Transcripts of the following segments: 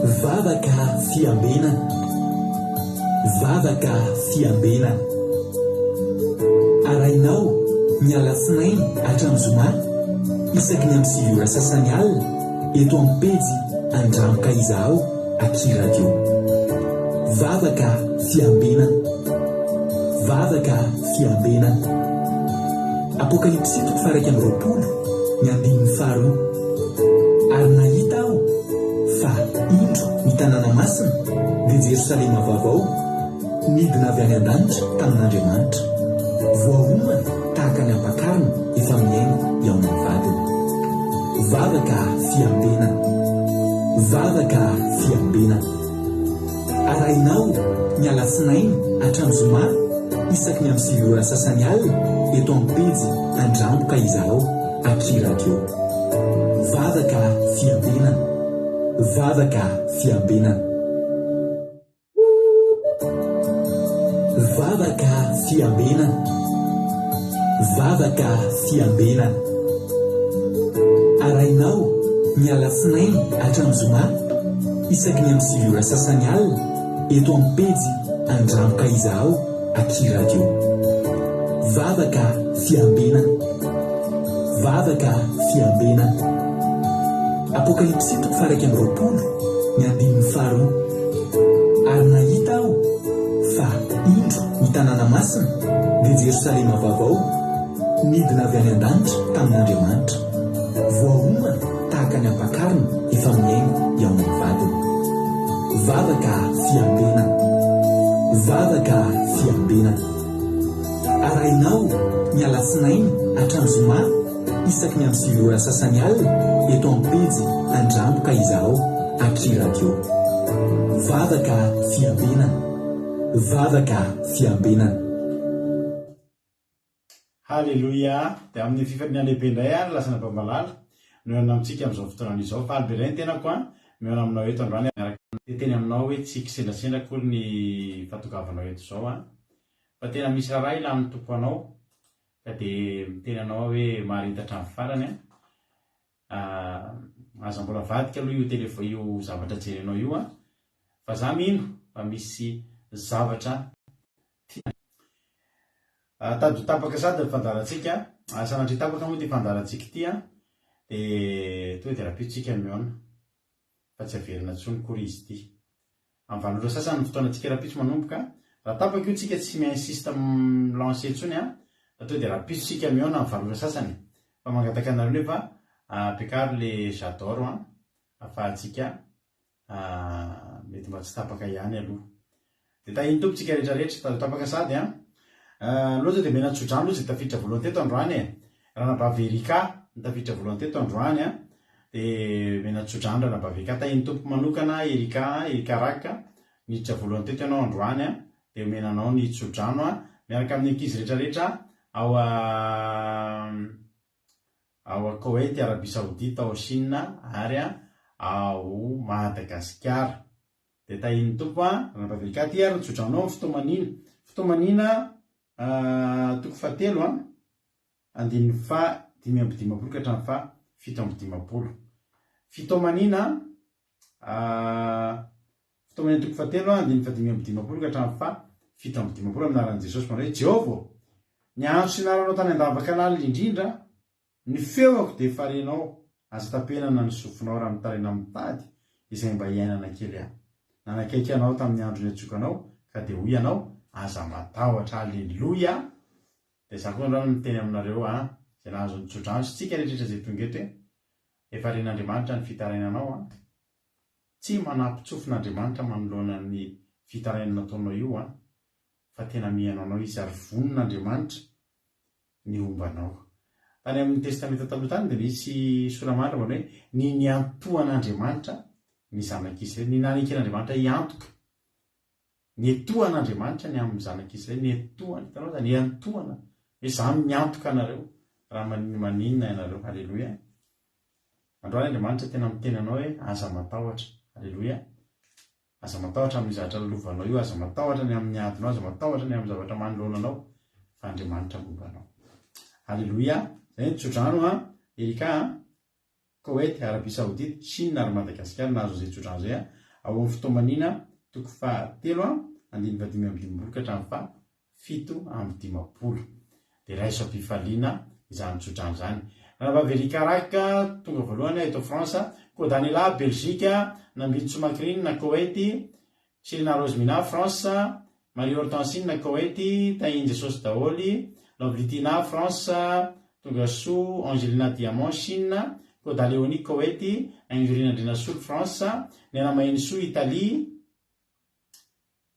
Vavaka fiambenana. Vavaka fiambenana. Arahinao ny alatsinainy hatramin'ny zoma isaky ny amin'ny 9 ora sasany alina eto amin'ny pejy Andramo ka izahao aky radio. Vavaka fiambenana. Vavaka fiambenana. Apokalypsy toko faha 21 ny andininy faharoa. Ary nahita aho fa, indro, ny tanàna masina, dia Jerosalema vaovao, nidina avy any an-danitra tamin'Andriamanitra, voaomana tahaka ny ampakarina efa mihaingo hihaona ny vadiny. Vavaka fiambenana. Vavaka fiambenana. Arahinao ny alatsinainy hatramin'ny zoma isaky ny amin'ny 9 ora sasany alina eto amin'ny pejy Andramo ka izahao aky radio. Vavaka fiambenana. Vavaka fiambenana. Vavaka fiambenana. Vavaka fiambenana. Arahinao ny alatsinainy hatramin'ny zoma isaky ny amin'ny 9 ora sasany alina eto amin'ny pejy Andramo ka izahao aky radio. Vavaka fiambenana. Vavaka fiambenana. Apokalypsy toko faha 21 ny andininy faharoa. Ary nahita aho fa, indro, ny tanàna masina, dia Jerosalema vaovao, nidina avy any an-danitra tamin'Andriamanitra, voaomana tahaka ny ampakarina efa mihaingo hihaona ny vadiny. Vavaka fiambenana. Vavaka fiambenana. Arahinao ny alatsinainy hatramin'ny zoma isaky ny amin'ny 9 ora sasany alina eto amin'ny pejy Andramo ka izahao aky radio. Vavaka fiambenana. Vavaka fiambenana. Haleloia! Dia amin'ny fifaliana lehibe indray ary lasana Bambalala no hihaona amintsika amin'izao fotoana izao. Faly be indray ny tenako an, mihaona aminao eto androany miaraka amin'ny teny aminao hoe tsy kisendrasendra akory ny fahatongavanao eto izao an. Fa tena misy raharaha ilan'ny Tompo anao ka dia miteny anao aho hoe mahareta hatramin'ny farany an. Aza mbola avadika aloha io telefo io zavatra jerenao io an, fa za mino fa misy zavatra tiana. Tady ho tapaka sady ny fandaharantsika, sanatria tapaka moa ity fandaharantsika ity an, dia tonga dia rahampitso tsika mihaona fa tsy averina intsony kory izy ity. Amin'ny valo ora sasany ny fotoanantsika rahampitso manomboka. Raha tapaka io tsika tsy mi-insiste mi-lancer intsony an, fa tonga dia rahampitso tsika mihaona amin'ny valo ora sasany. Fa mangataka anareo nefa ampiakaro le j'adore an, afahantsika mety mba tsy tapaka ihany aloha. Dia tahin'ny Tompo tsika rehetra rehetra. Tady ho tapaka sahady an. Aloha zao dia omena tsodrano aloha izay tafiditra voalohany teto androany e. Ranabavy Erika no tafiditra voalohany teto androany an. Dia omena tsodrano Ranabavy Erika. Tahin'ny Tompo manokana Erika an, Erika Rak. Niditra voalohany teto ianao androany an. Dia omena anao ny tsodrano an. Miaraka amin'ny ankizy rehetra rehetra ao ao Koety, Arabie Saoudite, ao Chine ary ao Madagasikara. Dia tahin'ny Tompo an, Ranabavy Erika aty ary ny tsodranonao amin'ny fitomanina. Fitomanina toko fahatelo an, andininy faha 55 ka hatramin'ny faha 57. Fitomanina Fitomanina toko fahatelo an, andininy faha 55 ka hatramin'ny faha 57 amin'ny anaran'i Jesosy manao hoe, Jehovah ô, niantso sy naranao tany an-davaka lalina indrindra aho, Ny feoko dia efa renao, aza tapenana ny sofinao raha mitaraina mitady izay mba hiainana kely aho. Nanakaiky anao tamin'ny andro niantsoako ka dia hoy ianao, aza matahotra, aleloia! Dia izaho koa androany miteny aminareo an, izay nahazo ny tsodrano sy tsika rehetra izay tonga eto hoe, efa ren'Andriamanitra ny fitarainanao an, tsy manampin-tsofina Andriamanitra manoloana ny fitarainana ataonao io an, fa tena mihaino anao Izy ary vonona Andriamanitra ny homba anao. Tany amin'ny Testamenta Taloha tany dia nisy sora-mandry manao hoe ny niantohan'Andriamanitra ny zanak'Israely, ny naneken'Andriamanitra hiantoka, niantohan'Andriamanitra ny amin'ny zanak'Israely, niantohana, hitanao izany, niantohana, hoe izaho miantoka anareo raha maninona maninona ianareo, haleloia. Androany Andriamanitra tena miteny anao hoe aza matahotra, haleloia. Aza matahotra amin'ny zavatra lalovanao io, aza matahotra ny amin'ny adinao, aza matahotra ny amin'ny zavatra manoloana anao, fa Andriamanitra momba anao. Aleloia! Zay ny tsodrano an, Erika an, Koety, Arabie Saoudite, Chine ary Madagasikara nahazo an'izay tsodrano izay an. Ao amin'ny Fitaomanina toko fahatelo andininy fahadimy amby dimampolo ka hatramin'ny faha 57. Dia raiso am-pifaliana izany tsodrano izany. Ranabavy Erika Rack, tonga voalohany eto France, Kodanela, Belgique, Nambinintsoa Macrine, Koweït, Selina Rosemina, France, Marie Hortensine, Koweït, Tahian'i Jesosy daholo, Lovely Tina, France, Tonga soa, Angelina Diamant, Chine, Koda Léonie, Koweït, Ingurine Andrianasolo, France, Nena Mahenisoa, Italie,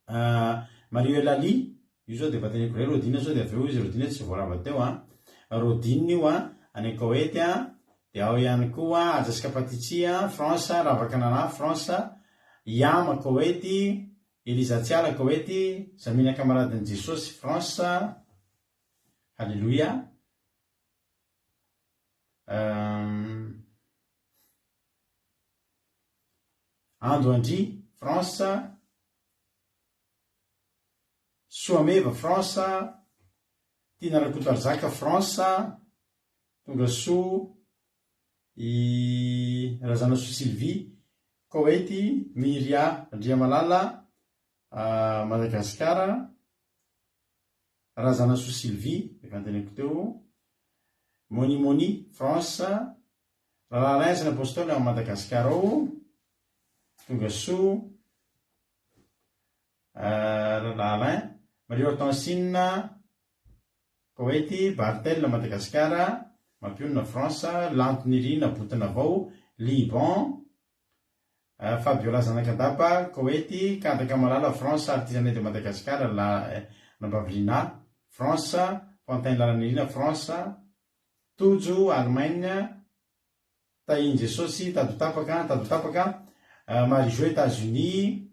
Marie Eulalie, io zao dia efa teneniko indray, Rodine sao dia avy eo izy Rodine tsy voarava teo an, Rodine io an, any Koety an, dia ao ihany koa Haja sy Kapatici an, France, Ravaka Nana, France, Yama, Koety, Eliza Tsiala, Koety, Zamina Kamaradin'i Jesosy, France, Haleloia. Ando Andry, France, Soameva, France, Tiana Rakotoarizaka, France, Tongasoa, i Razanasoa Sylvie, Koweït, Myria Andriamalala, Madagasikara, Razanasoa Sylvie, efa noteneniko teo, Moni Moni, France, Rahalahy Alain sy ny Apostoly ao Madagasikara ao, tonga soa, Rahalahy Alain, Marie Hortensine, Koety, Barthel, Madagasikara, Mampionona, France, Lanto Nirina, Botonavao, Liban, Fabiola Zanakadapa, Koety, Kadaka Malala, France, Artisanat de Madagascar, La Anabavy Lina, France, Fantin Lalanirina, France, Tojo, Allemagne, Tahin'i Jesosy, Tadotapaka, Tadotapaka, Marie Jo, Etats-Unis,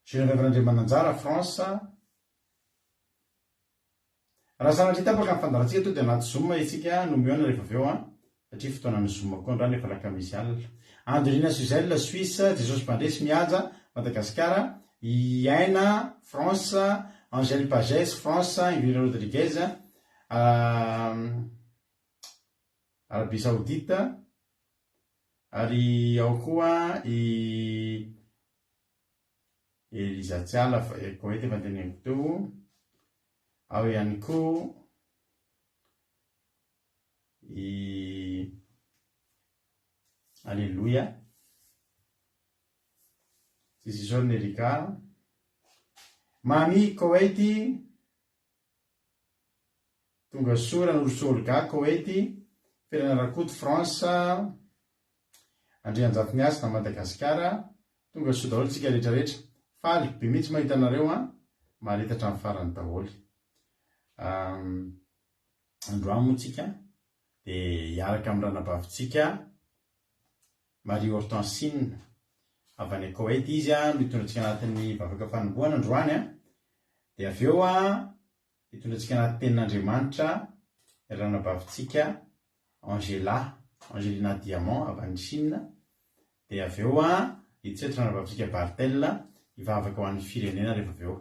Geneviève Randriamananjara, France. Raha sanatria tapaka ny fandaharantsika tonga dia anaty zoom isika no mihaona rehefa avy eo an, satria fotoanan'ny zoom koa androany efa alakamisy alina. Andrina Suzelle, Suisse, Jesosy Mpandresy, Mihaja, Madagasikara, I Aina, France, Angèle Pagès, France, Ingrid Rodriguez, Arabie Saoudite, ary ao koa i Eliza Tsiala, Koety efa noteneniko teo, ao ihany koa i Aleloia, Tsisy isaorana Erika, Mamy, Koety, Tonga soa Ranorosoa Olga, Koety, Ferana Rakoto, France, Andrianjatoniasina, Madagasikara, Tonga soa daholo tsika rehetra rehetra. Faly be mihitsy mahita anareo an! Mahareta hatramin'ny farany daholo. Androany moa tsika dia hiaraka amin'ny ranabavintsika Marie Hortensine avy any Koweït izy no hitondra antsika anatin'ny vavaka fanombohana androany an! Dia avy eo an, hitondra antsika anaty tenin'Andriamanitra ny ranabavintsika Angela, Angelina Diamant avy any Chine. Dia avy eo an, hiditra eto ranabavintsika Barthel hivavaka ho an'ny firenena rehefa avy eo.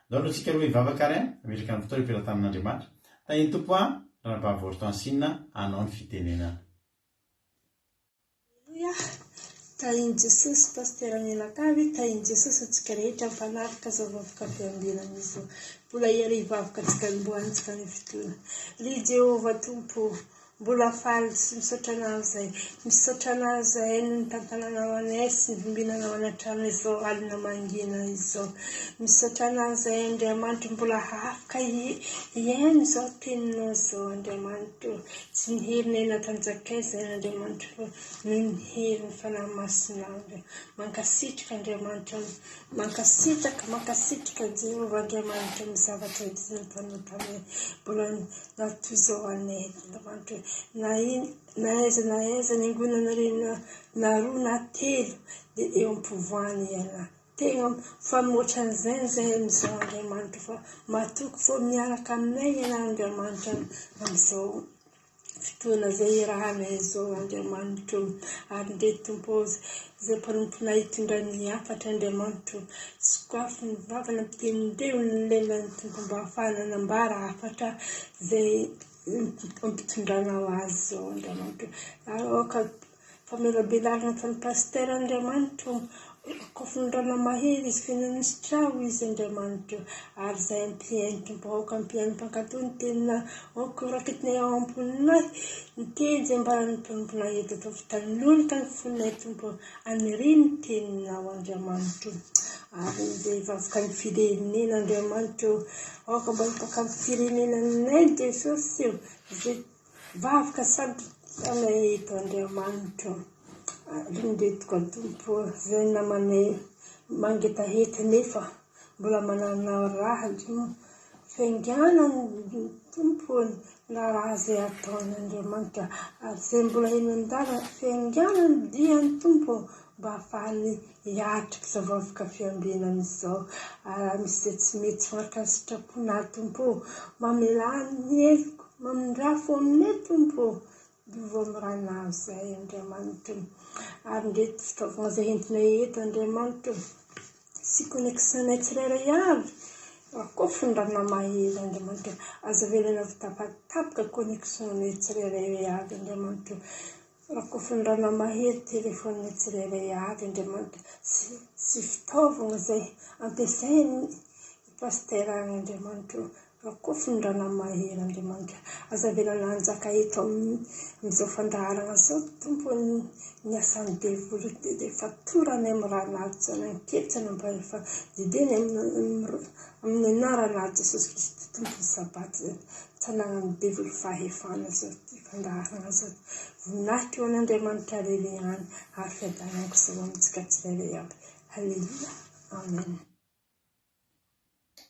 Andao aloha tsika aloha hivavaka ary an, hametraka ny fotoana eo am-pelatanan'Andriamanitra. Tahin'ny Tompo an, ranabavy Hortensine hanao ny fitenenana. Aleloia! Tahin'i Jesosy Pasitera mianakavy, tahin'i Jesosy antsika rehetra mpanaraka izao vavaka fiambenana izao. Mbola hiara hivavaka antsika androany-tsika ny fotoana. Ry Jehovah Tompo ô, mbola faly sy misaotra Anao izahay. Misaotra Anao izahay noho ny tantananao anay sy ny vimbinanao any an-trano izao alina mangina izao. Misaotra Anao izahay Andriamanitro mbola afaka hihaino izao teninao izao Andriamanitro ô. Tsy ny herinay natanjakay izay Andriamanitra fa noho ny herin'ny Fanahy Masinao Andriamanitra. Mankasitraka Andriamanitra, mankasitraka, mankasitraka Jehovah Andriamanitra amin'ny zavatra izay nataonao taminay. Mbola natoizao anay Andriamanitra. Na in, na aiza na aiza niangonanareo na, na roa na telo dia eo am-povoany ialahy. Tegna fa mihoatra an'izay izay amin'izao Andriamanitra fa matoky fô miaraka aminay ianao Andriamanitra amin'izao. fotoana izay iarahanay izao Andriamanitro o. Ary ndre Tompo o, izay mpanomponay hitondra ny hafatra Andriamanitro o, sokafy ny vavany ampitenindreo ny lelany Tompo mba hahafahana hanambara hafatra izay ampitondranao azy izao Andriamanitro o. Ary aoka Famelabelarana ataon'i Pasitera Andriamanitra o, Kofindrana mahery izy feno nisitraho izy Andriamanitra o, ary izay ampihaino Tompo aoka ampihaino mpankatò ny teninao, aoka ho raketinay ao am-ponay ny teny izay ambaran'ny mpanomponay eto, ataovy taniloloka ny fonay Tompo o, anirihy ny teninao Andriamanitra o, ary ny vehivavy ka ny firenena Andriamanitra o, aoka mba hipaka amin'ny firenenanay Jesosy o, izay Vavaka sarotra eto Andriamanitra o. Rindriko koa Tompo o, izay namanay mangetaheta nefa mbola manana raha fiaingàna ny Tompo o, na raha izay ataony Andriamanitra ary izay mbola eny an-dalana fiaingàna ny diany Tompo o, mba ahafahany hiatrika izao vavaka fiambenana izao ary raha misy izay tsy mety tsy manaraka ny sitraponà Tompo o, mamelà ny heloko. Mamindrà fo aminay Tompo ô, diovy amin'ny ranao izahay Andriamanitra ô. Ary ndreto fitaovagna izay entinay eto Andriamanitra ô, sy connexion-nay tsirairay avy, rakofy ny ranao mahery Andriamanitra ô. Aza avelana ho tapatapaka connexion-nay tsirairay avy Andriamanitra ô. Rakofy ny ranao mahery téléphone-nay tsirairay avy Andriamanitra sy sy fitaovagna izay ampiasain'ny Pasitera Andriamanitra ô. Rakofy ny ranao mahery Andriamanitra. Aza avelana hanjaka eto amin'izao fandaharana izao Tompo o ny asan'ny devoly dia fatoranay amin'ny ranao tsy hanan-kery tsy hanam-pahefana didiany amin'ny anaranao Jesosy Kristy Tompon'ny Sabata tsy hananan'ny devoly fahefana izao ity fandaharana izao. Voninahitra ho an'Andriamanitra irery ihany ary fiadanana kosa ho amintsika tsirairay avy. Haleloia. Amen.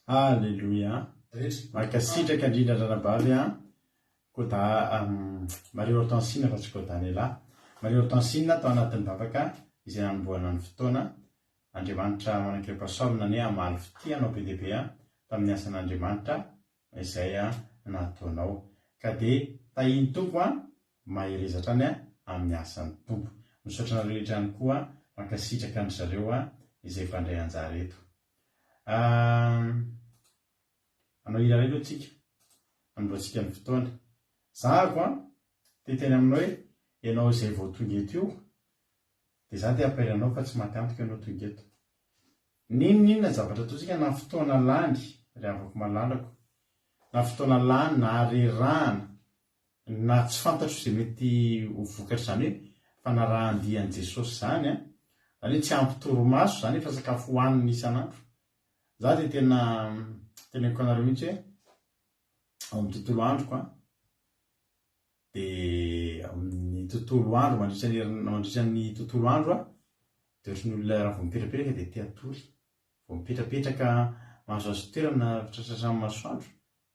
Aleloia. Mankasitraka indrindra ranabavy a. Koda Marie Hortensine fa tsy Kodanela. Marie Hortensine tao anatin'ny vavaka izay nanombohana ny fotoana. Andriamanitra manan-kerim-pahasoavana anie hamaly fitia anao be dia be tamin'ny asan'Andriamanitra izay nataonao. Ka dia tahin'ny Tompo a, mahereza hatrany amin'ny asan'ny Tompo. Misaotra anareo rehetra ihany koa, mankasitraka an-dry zareo izay mpandray anjara eto. Hanao hira iray aloha tsika, hanombohantsika ny fotoana. Zahako an, te hiteny aminao hoe ianao izay vao tonga eto io, dia za te hampahery anao fa tsy maty antoka ianao tonga eto. N'inon'inona zavatra ataontsika na fotoana lany, ry havako malalako, na fotoana lany, na harerahana, na tsy fantatro izay mety ho vokatr'izany hoe fanarahan-dia an'i Jesosy izany an, izany hoe tsy ampy torimaso izany efa sakafo hohanina isan'andro. Za dia tena teneniko anareo mihitsy hoe ao amin'ny tontolo androko an, dia amin'ny tontolo andro mandritra ny herinandro mandritra ny tontolo andro aho dia ohatran'ny olona raha vao mipetrapetraka dia te hatory, vao mipetrapetraka mahazoazo toerana tratratran'ny masoandro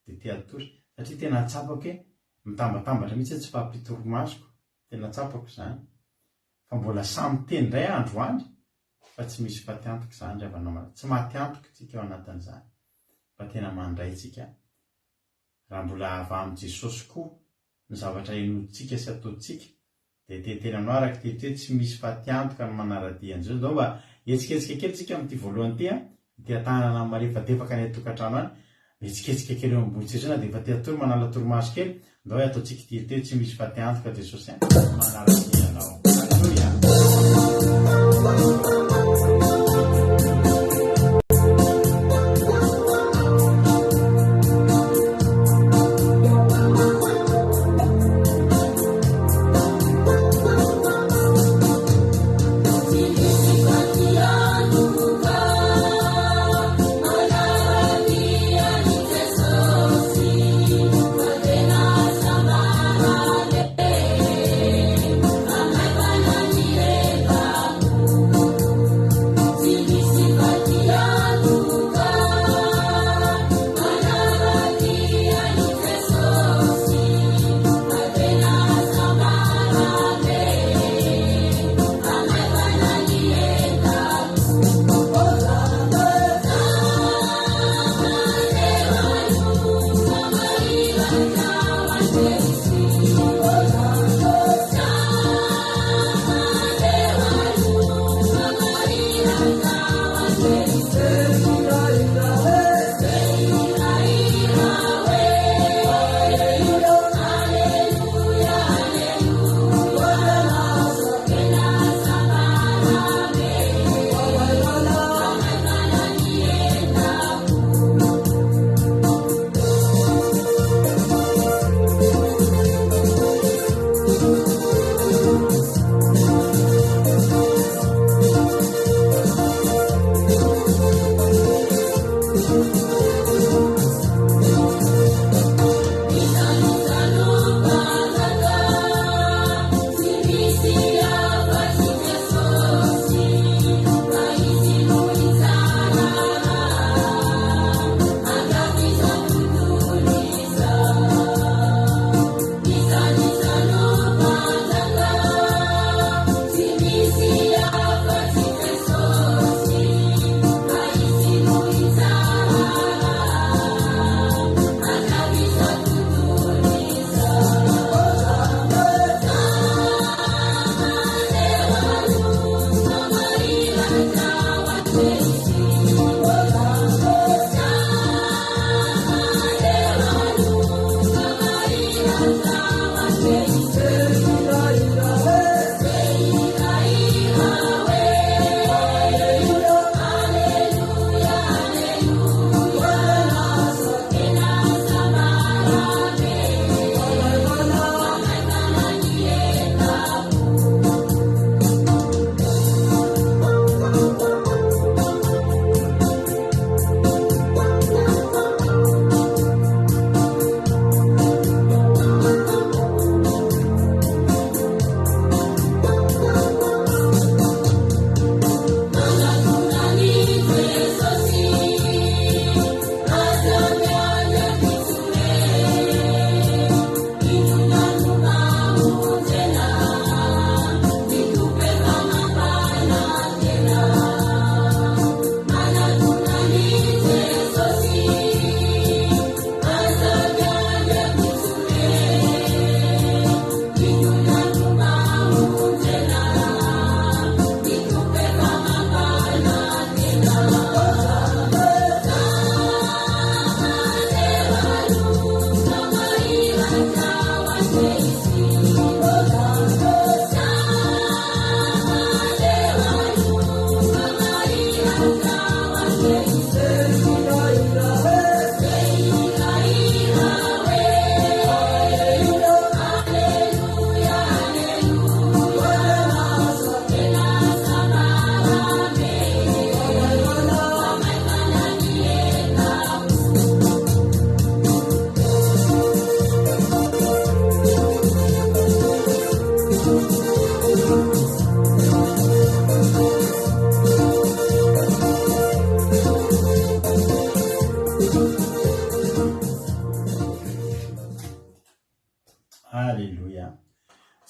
dia te hatory satria tena tsapako hoe mitambatambatra mihitsy ny tsy fahampian-torimasoko, tena tsapako izany fa mbola samy miteny indray aho androany fa tsy misy faty antoka izany ry havana malala, tsy maty antoka tsika ao anatin'izany fa tena mandray tsika raha mbola avy amin'i Jesosy koa ny zavatra henointsika sy ataontsika dia te hiteny aminao araka ity hoe tsy misy fatiantoka ny manara-dia an'i Jesosy. Ndao mba hihetsiketsika kely tsika amin'ity voalohany ity an, ity an-tanana amin'ny malefadefaka any an-tokantrano any, mihetsiketsika kely eo ambony seza na dia efa te hatory manala torimaso kely, ndao hataontsika ity ity hoe tsy misy fatiantoka Jesosy an, manara-dia anao. Aleloia!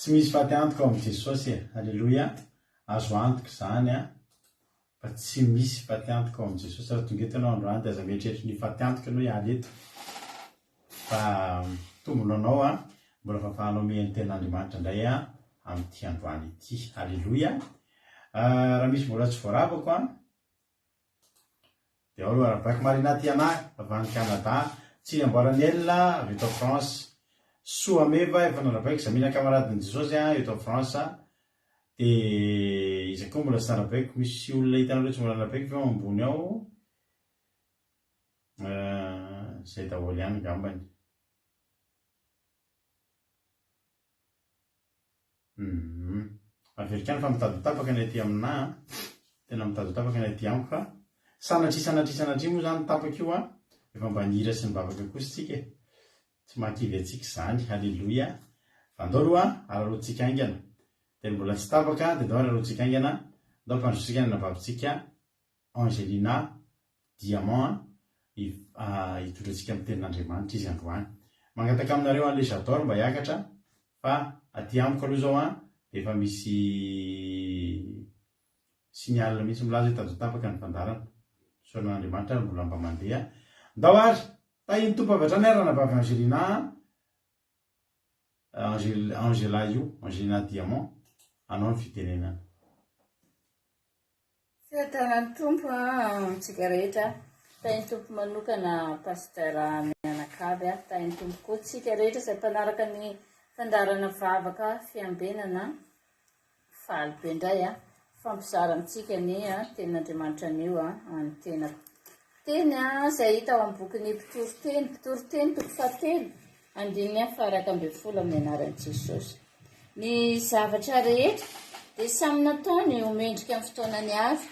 Tsy misy faty antoka ao amin'i Jesosy e! Aleloia! Azo antoka izany an! Fa tsy misy faty antoka ao amin'i Jesosy. Raha tonga eto ianao androany dia aza mieritreritra ny faty antoka ianao hiala eto. Fa tombony ho anao an! Mbola fahafahanao mihaino tenin'Andriamanitra indray an! Amin'ity androany ity. Aleloia! Raha misy mbola tsy voaravako an! Dia ao aloha Rabaiko Marina Tiana avy any Canada, Tsiny Amboaraniel avy eto France, Soa Meva efa narabaiko, Zamina camaradin'i Jesosy eto France, dia iza koa mbola tsy narabaiko, misy olona hitanareo tsy mbola narabaiko ve ao ambony ao? Izay daholo ihany angambany. Humm. Averiko ihany fa mitady ho tapaka ny aty aminà an. Tena mitady ho tapaka ny aty amiko fa sanatria sanatria sanatria moa izany tapaka io an. Efa mba nihira sy nivavaka kosa isika e. Tsy mahakivy antsika izany. Haleloia. Fa andao aloha araraotintsika haingana. Dia ny mbola tsy tapaka dia andao araraotintsika haingana. Andao ampandrosotsika ny anabavintsika. Angelina Diamant a, hitondra antsika amin'ny tenin'Andriamanitra izy androany. Mangataka aminareo an'ilay J'adore mba hiakatra fa aty amiko aloha izao an dia efa misy signal mihitsy milaza hoe tady ho tapaka ny fandaharana. Misaotra an'Andriamanitra ary mbola mba mandeha. Ndao ary! Tahin'ny Tompo avy hatrany ary ranabavy Angelina a! Angela io, Angelina Diamant, anao ny fitenenana. Fiadanan'ny Tompo amintsika rehetra. Tahin'ny Tompo manokana Pasteur mianakavy. Tahin'ny Tompo koa tsika rehetra izay mpanaraka ny fandaharana vavaka fiambenana. Faly be indray mifampizara amintsika ny tenin'Andriamanitra anio ny tenako. Teny izay hita ao amin'ny bokin'ny Mpitoriteny, Mpitoriteny toko fahatelo, andininy faha-11 amin'ny anaran'i Jesosy. Ny zavatra rehetra dia samy nataony ho mendrika amin'ny fotoanany avy,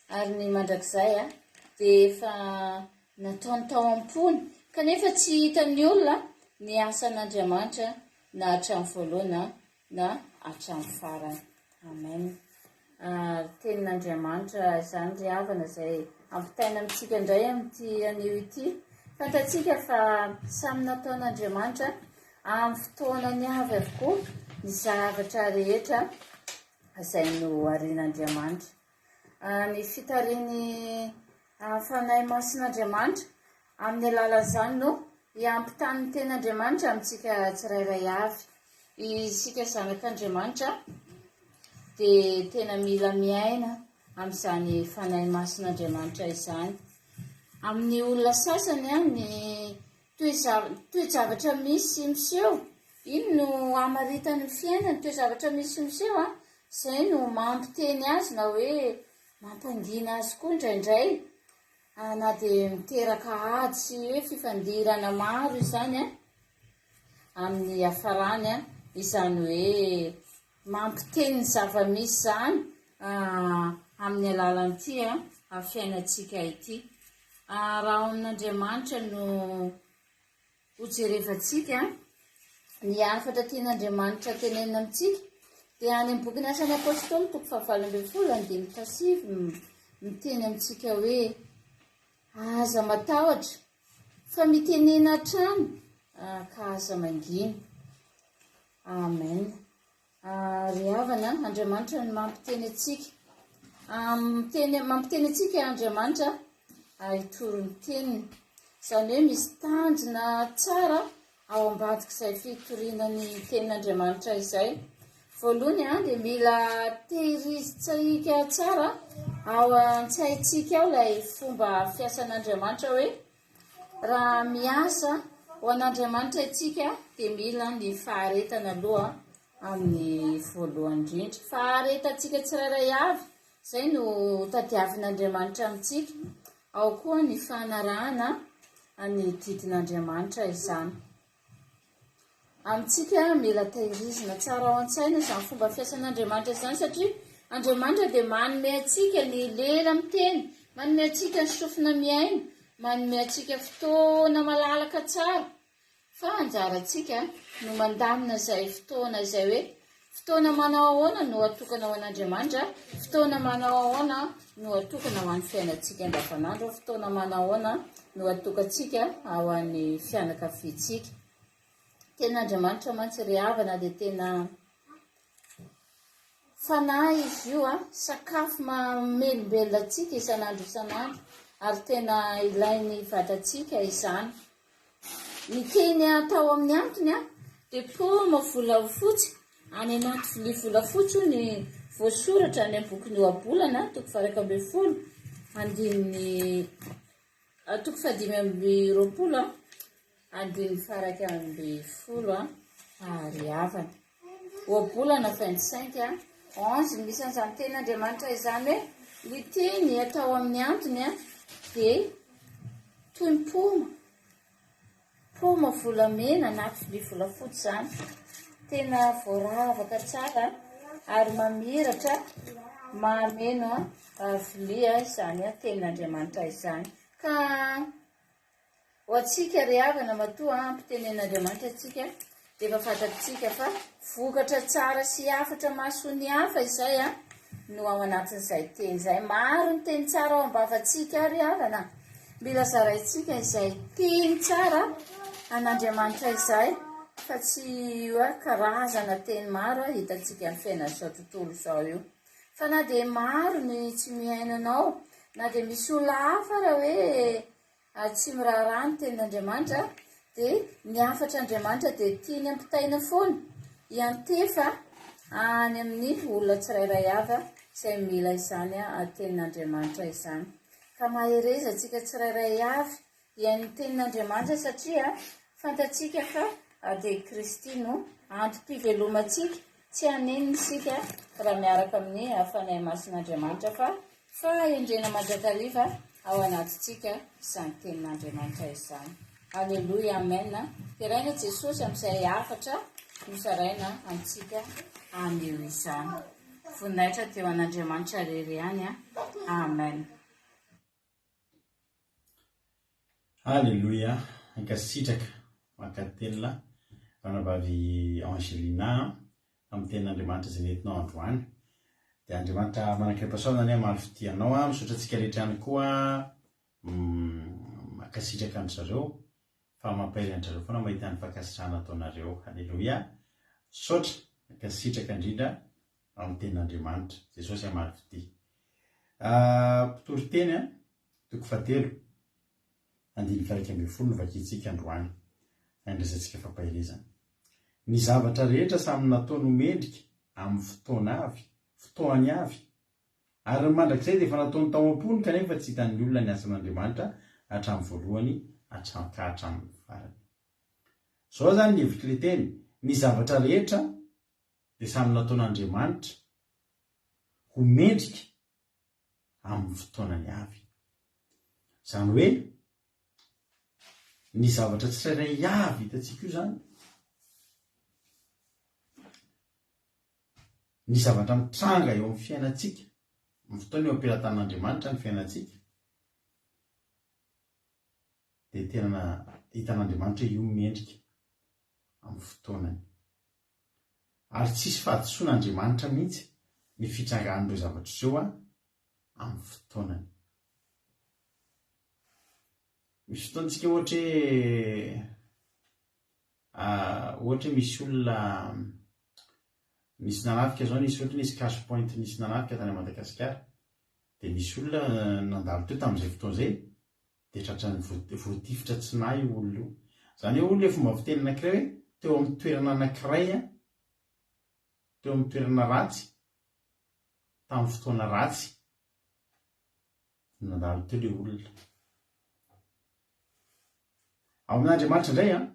ary ny mandrakizay dia efa nataony tao am-pony, kanefa tsy hitan'ny olona ny asan'Andriamanitra na hatramin'ny voalohany na hatramin'ny farany. Amen. Ary tenin'Andriamanitra izany ry havana izay ampitaina amintsika indray amin'ity anio ity. Fantatsika fa samy nataon'Andriamanitra amin'ny fotoanany avy avokoa ny zavatra rehetra izay noharian'Andriamanitra. Ny fitarian'ny Fanahy Masin'Andriamanitra Amin'ny alalan'izany no hiampitan'ny Tenin'Andriamanitra amintsika tsirairay avy. Isika zanak'Andriamanitra dia tena mila miaina amin'izany Fanahy Masin'Andriamanitra izany. Amin'ny olona sasany ny toe-javatra misy sy miseho, iny no hamaritany ny fiainany, toe-javatra misy sy miseho, izay no mampiteny azy na hoe mampangina azy koa indraindray. Na dia miteraka ady sy hoe fifandirana maro izany amin'ny hiafarany, izany hoe mampiteny ny zava-misy izany amin'ny alalan'ity fiainantsika ity. Raha ao amin'Andriamanitra no Hojerevantsika ny hafatra tian'Andriamanitra tenenina amintsika, dia any amin'ny bokin'ny Asan'ny Apostoly toko fahavalo ambin'ny folo andininy fahasivy miteny amintsika hoe aza matahotra fa mitenena hatrany ka aza mangina. Amen. Ry havana, Andriamanitra no mampiteny antsika. Miteny, mampiteny antsika Andriamanitra hitory ny teniny. Izany hoe misy tanjona tsara ao ambadik'izay fitoriana ny tenin'Andriamanitra izay. Voalohany dia mila tehirizintsika tsara ao an-tsaintsika ao ilay fomba fiasan'Andriamanitra hoe Raha miasa ho an'Andriamanitra isika dia mila ny faharetana aloha amin'ny voalohany indrindra. Faharetantsika tsirairay avy, izay no tadiavin'Andriamanitra amintsika. Ao koa ny fanarahana ny didin'Andriamanitra izany. Amintsika, mila tehirizina tsara ao an-tsaina izany fomba fiasan'Andriamanitra izany satria Andriamanitra dia manome antsika ny lela miteny, manome antsika ny sofina mihaino, manome antsika fotoana malalaka tsara. Fa anjarantsika no mandamina izay fotoana izay hoe fotoana manao ahoana no atokana ho an'Andriamanitra, fotoana manao ahoana no atokana ho an'ny fiainantsika andavanandro, fotoana manao ahoana no atokantsika ho an'ny fianakaviantsika. Tena Andriamanitra mantsy ry havana dia tena. Fanahy izy io a, sakafo mamelombelona antsika isan'andro isan'andro ary tena ilain'ny vatantsika izany. Ny teny atao amin'ny antony a, dia paoma volafotsy any anaty vilia volafotsy hoy ny voasoratra any amin'ny bokin'ny Ohabolana toko faha-11 andininy toko faha-25 andininy faha-11 ary havana. Ohabolana 25, 11, Misy an'izany tenin'Andriamanitra izany hoe ny teny atao amin'ny antony dia toy ny paoma, paoma volamena anaty vilia volafotsy izany. Tena voaravaka tsara ary mamiratra mahameno vilia izany tenin'Andriamanitra izany. Ka Ho antsika ry havana matoa ampitenen'Andriamanitra antsika dia efa fantatsika fa vokatra tsara sy hafatra mahasoa ny hafa izay no ao anatin'izay teny izay. Maro ny teny tsara ao am-bavantsika ry havana. Mila zaraintsika izay teny tsara an'Andriamanitra izay fa tsy io karazana teny maro hitantsika amin'ny fiainan'izao tontolo izao io. Fa na dia maro ny tsy mihaino anao, na dia misy olona hafa ara hoe ary tsy miraharaha ny tenin'Andriamanitra dia ny hafatr'Andriamanitra dia tiany ampitaina foana hiantefa any amin'ny olona tsirairay avy izay mila izany tenin'Andriamanitra izany. Ka mahereza antsika tsirairay avy hihaino ny tenin'Andriamanitra satria fantatsika fa dia Kristy no antom-pivelomantsika, tsy hanenina isika raha miaraka amin'ny Fanahy Masin'Andriamanitra fa Fahendrena mandrakariva ao anatintsika izany tenin'Andriamanitra izany. Aleloia Amen Deraina Jesosy amin'izay hafatra nozaraina amintsika anio izany. Voninahitra dia ho an'Andriamanitra irery ihany. Amen. Aleloia Mankasitraka mankatelina ranabavy Angelina a tamin'ny tenin'Andriamanitra izay nentinao androany. Dia Andriamanitra manan-kerim-pahasoavana anie hamaly fitia anao a. Misaotra antsika rehetra ihany koa mankasitraka an-dry zareo fa mampahery an-dry zareo foana mahita ny fankasitrahana ataonareo. Aleloia. Misaotra, mankasitraka indrindra amin'ny tenin'Andriamanitra. Jesosy hamaly fitia. Mpitoriteny a, toko fahatelo, andininy faha-11 no vakintsika androany, handraisantsika fampaherezana. Ny zavatra rehetra samy nataony ho mendrika amin'ny fotoana avy, fotoany avy, ary ny mandrakizay dia efa nataony tao am-pony kanefa tsy hitan'ny olona ny asan'Andriamanitra hatramin'ny voalohany hatramin'ny ka hatramin'ny farany. Izao izany ny hevitr'ilay teny, ny zavatra rehetra dia samy nataon'Andriamanitra ho mendrika amin'ny fotoanany avy. Izany hoe, ny zavatra tsirairay avy hitantsika io izany, ny zavatra mitranga eo amin'ny fiainantsika, amin'ny fotoana eo am-pelatanan'Andriamanitra ny fiainantsika, dia tena hitan'Andriamanitra hoe io mendrika amin'ny fotoanany. Ary tsisy fahadisoan'Andriamanitra mihitsy ny fitrangan'ireo zavatra ireo amin'ny fotoanany. Misy fotoana tsika ohatra hoe ohatra hoe misy olona nisy nanafika zao, nisy ohatra nisy cash point nisy nanafika tany Madagasikara, dia nisy olona nandalo teo tamin'izay fotoana izay, dia tratran'ny voatifitra tsy nahy io olona io. Izany hoe olona fomba fiteny anankiray hoe teo amin'ny toerana anankiray, teo amin'ny toerana ratsy, tamin'ny fotoana ratsy no nandalo teo ilay olona. Ao amin'Andriamanitra indray an,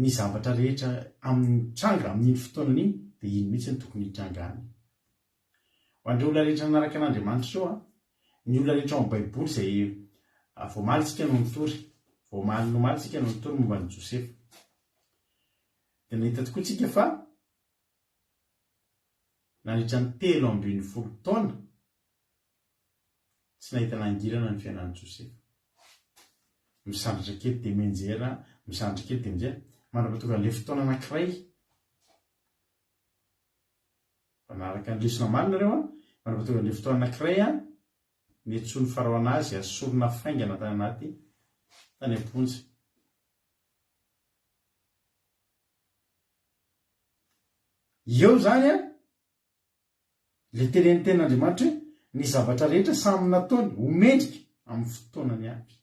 ny zavatra rehetra amin'ny mitranga amin'iny fotoanana iny dia iny mihitsy no tokony hitranga any. Ho an'ireo olona rehetra nanaraka an'Andriamanitra ireo an, ny olona rehetra ao amin'ny Baiboly izay vao omaly isika no nitory, vao omaly ny omaly isika no nitory momba an'i Josefa. Dia nahita tokoa isika fa nandritra ny 13 taona Tsy nahita nangirana ny fiainan'i Josefa. Misandratra kely dia mianjera, misandratra kely dia mianjera, mandra-pahatonga an'ilay fotoana anankiray. Manaraka ny lesona omaly nareo an, mandra-pahatonga an'ilay fotoana anankiray an, niantsoan'i Farao anazy asorina faingana tany anaty tany am-ponja. Eo izany an. Ilay tenenin'ny Tenin'Andriamanitra hoe ny zavatra rehetra samy nataony ho mendrika amin'ny fotoanany avy.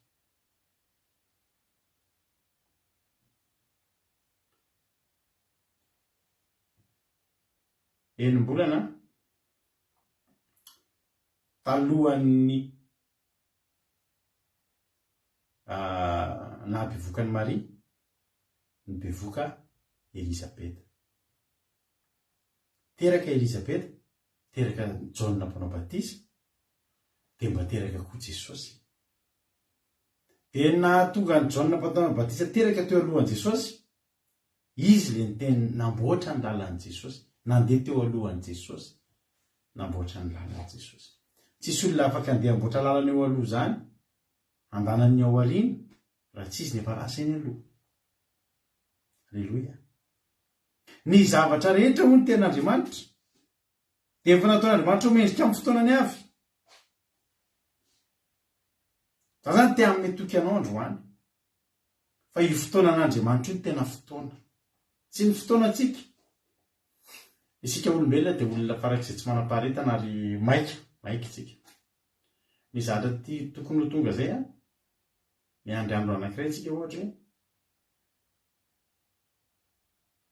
Enim-bolana talohan'ny naha-bevoka an'i Maria ny bevoka Elizabeta. Teraka Elizabeta, teraka Jaona Mpanao Batisa, dia mba teraka koa Jesosy. Dia nahatonga an'i Jaona Mpanao Batisa teraka teo alohan'i Jesosy, izy ilay niteny namboatra ny lalan'i Jesosy, nandeha teo alohan'i Jesosy, namboatra ny lalan'i Jesosy. Tsisy olona afaka handeha hamboatra lalana eo aloha izany, handanan'ny ao aoriana, raha tsy izy no efa lasa eny aloha. Aleloia. Ny zavatra rehetra hoy ny tenin'Andriamanitra dia efa nataon'Andriamanitra ho mendrika amin'ny fotoanany avy. Za zany te hanome toky anao androany fa io fotoanan'Andriamanitra io no tena fotoana. Tsy ny fotoanantsika. Isika olombelona dia olona farak'izay tsy manam-paharetana ary maika, maika isika. Ny zavatra ty tokony ho tonga zay an, miandry andro anankiray tsika ohatra hoe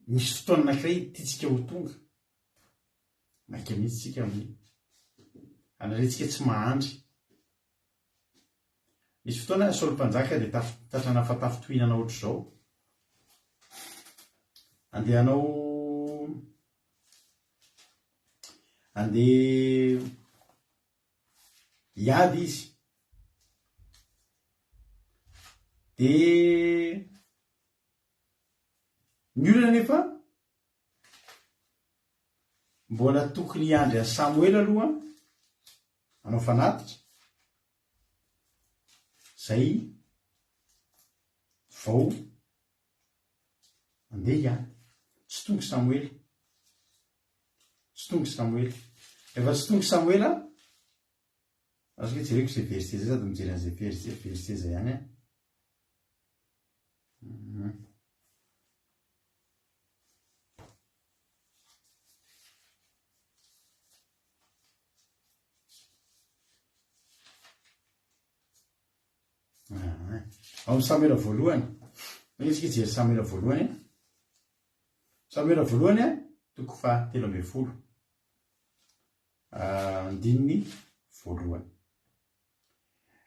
Misy fotoana anankiray tiantsika ho tonga, maika mihitsy tsika amin'iny. Anaretsika tsy mahandry. Nisy fotoana Saoly mpanjaka dia tatrana fatafintohinana ohatr'izao. Andeha hanao andeha hiady izy. Dia Ny olana anefa, mbola tokony hiandry an'i Samoela aloha hanao fanatitra, zay vao andeha hiady. Tsy tonga i Samoela. Tsy tonga i Samoela. Rehefa tsy tonga i Samoela, Azo ve jereko izay verset izay sady mijery an'izay verset verset izay ihany aho. Mhm. Ao amin'ny Samoela voalohany. Andeha isika hijery Samoela voalohany. Samoela voalohany, toko faha 13. Andininy voalohany.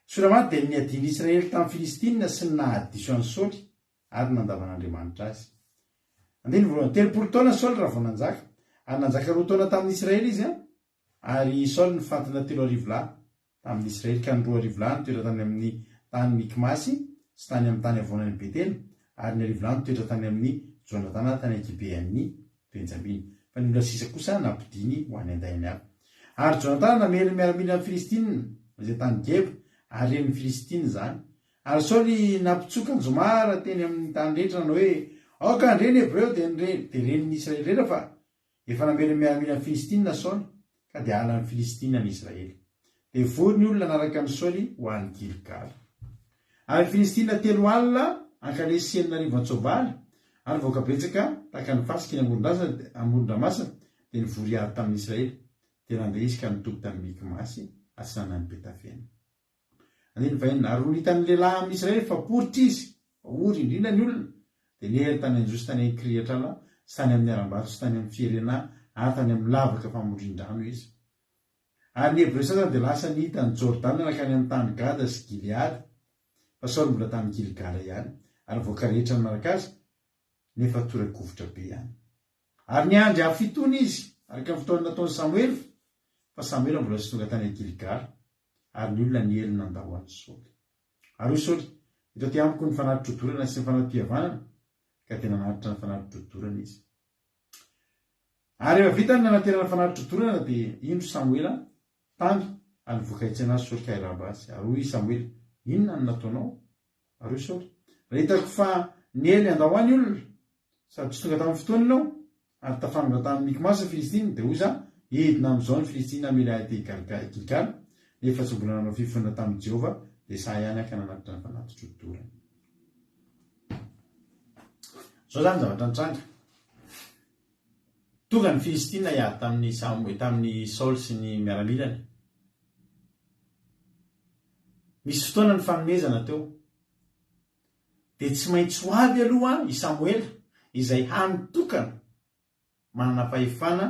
Soramaty dia ny niadian'ny Israely tamin'ny Filistina sy ny nahadiso an'i Saoly ary ny nandavan'Andriamanitra azy. Andininy voalohany. 30 taona Saoly raha vao nanjaka, ary nanjaka roa taona tamin'ny Israely izy, ary i Saoly nifantina 3000 lahy tamin'ny Israely, ka ny 2000 lahy nitoetra tany amin'ny tany Mikmasy sy tany amin'ny tany havoanan'i Betela, ary ny arivo lahy nitoetra tany amin'i Jonatana tany Gibean'i Benjamina. Fa ny olona sisa kosa nampodiany ho any an-dainy avy. Ary Jonatana namely ny miaramilan'ny Filistina izay tany Geba, ary ren'ny Filistina izany. Ary Saoly nampitsoka anjomara teny amin'ny tany rehetra nanao hoe, Aoka handre ny Hebreo! Dia ren'ny Israely rehetra fa Efa namely ny miaramilan'ny Filistina Saoly, ka dia halan'ny Filistina ny Israely. Dia vory ny olona nanaraka an'i Saoly ho any Gilgala. Ary ny Filistina 40 ankalesy sy 6000 an-tsoavaly, ary vahoaka betsaka tahaka ny fasika eny amoron-dranomasina, dia nivory hiady tamin'ny Israely. Dia nandeha izy ka nitoby tany Mikmasy, atsinanan'i Betafena. Andininy fahenina, Ary nony hitan'ny lehilahy amin'ny Israely fa poritra izy, fa ory indrindra ny olona, dia niery tany Anjohy sy tany Ankiriatrala sy tany amin'ny harambato sy tany amin'ny fierena ary tany amin'ny lavaka famorian-drano izy. Ary ny Hebreo sasany dia lasa nita an'i Jordana nankany amin'ny tany Gada sy Gileada, fa Saoly mbola tany Gilgala ihany, ary ny vahoaka rehetra nanaraka azy, nefa tora-kovitra be ihany. Ary niandry hafitoana izy, araka ny fotoana nataon'i Samoela, fa Samoela mbola tsy tonga tany Gilgala, ary ny olona niely nandao an'i Saoly. Ary hoy Saoly, Eto aty amiko ny fanatitro-dorana sy ny fanati-pihavanana, ka dia nanatitra ny fanatitro-dorana izy. Ary rehefa vita ny nanaterana fanatitro-dorana, dia indro Samoela tany, ary nivoaka hitsena azy Saoly ka hiraba azy. Ary hoy i Samoela, Inona no nataonao? Ary hoy Saoly, Raha hitako fa niely handao ahy ny olona, sady tsy tonga tamin'ny fotoana ianao, ary tafangona tany Mikmasy ny Filistina, dia hoy izaho, Hidina amin'izao ny Filistina hamely ahy aty Gilgala, nefa tsy mbola nanao fifonana tamin'i Jehovah, dia sahy ihany aho ka nanatitra ny fanatitro dorana. Izao izany ny zavatra nitranga. Tonga ny Filistina hiady tamin'i Samoe, tamin'i Saoly sy ny miaramilany. Misy fotoana nifanomezana teo. Dia tsy maintsy ho avy aloha i Samoela, izay hany tokana manana fahefana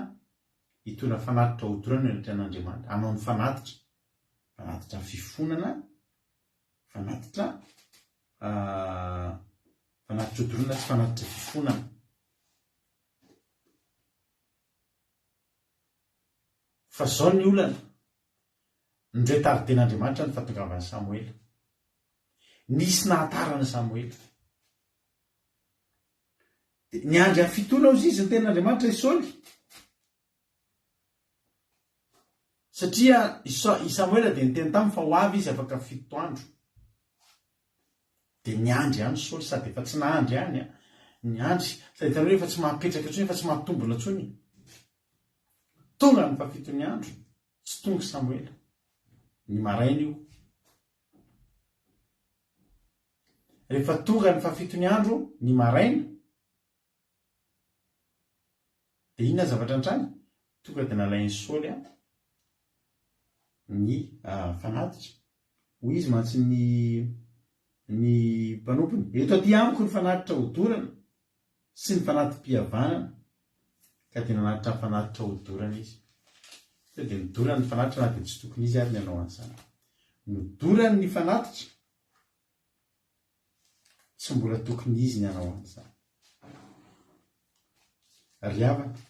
hitondra fanatitra hodorana eo anatrehan'Andriamanitra, hanao ny fanatitra, fanatitra fifonana, fanatitra fanatitra hodorana sy fanatitra fifonana. Fa izao ny olana, Noretarden'Andriamanitra ny fahatongavan'i Samoela. Nisy nahatara an'i Samoela. Dia niandry hafitoana hozy izy ny tenin'Andriamanitra i Saoly. Satria i Samoela dia niteny taminy fa ho avy izy afaka fito andro. Dia niandry ihany Saoly sady efa tsy nahandry ihany an. Niandry, sady hitanareo efa tsy mahapetraka intsony, efa tsy mahatombina intsony. Tonga ny fahafiton'ny andro, tsy tonga i Samoela. Ny maraina io. Rehefa tonga ny fahafiton'ny andro, ny maraina, dia inona ny zavatra nitranga? Tonga dia nalain'i Saoly ny fanatitra. Hoy izy mantsy ny ny mpanompony, Eto aty amiko ny fanatitra hodorana sy ny fanati-pihavanana. Ka dia nanatitra ny fanatitra hodorana izy. Teo dia nodorany ny fanatitra na dia tsy tokony izy ary ny hanao an'izany. Nodorany ny fanatitra, tsy mbola tokony izy ny hanao an'izany. Ry havana,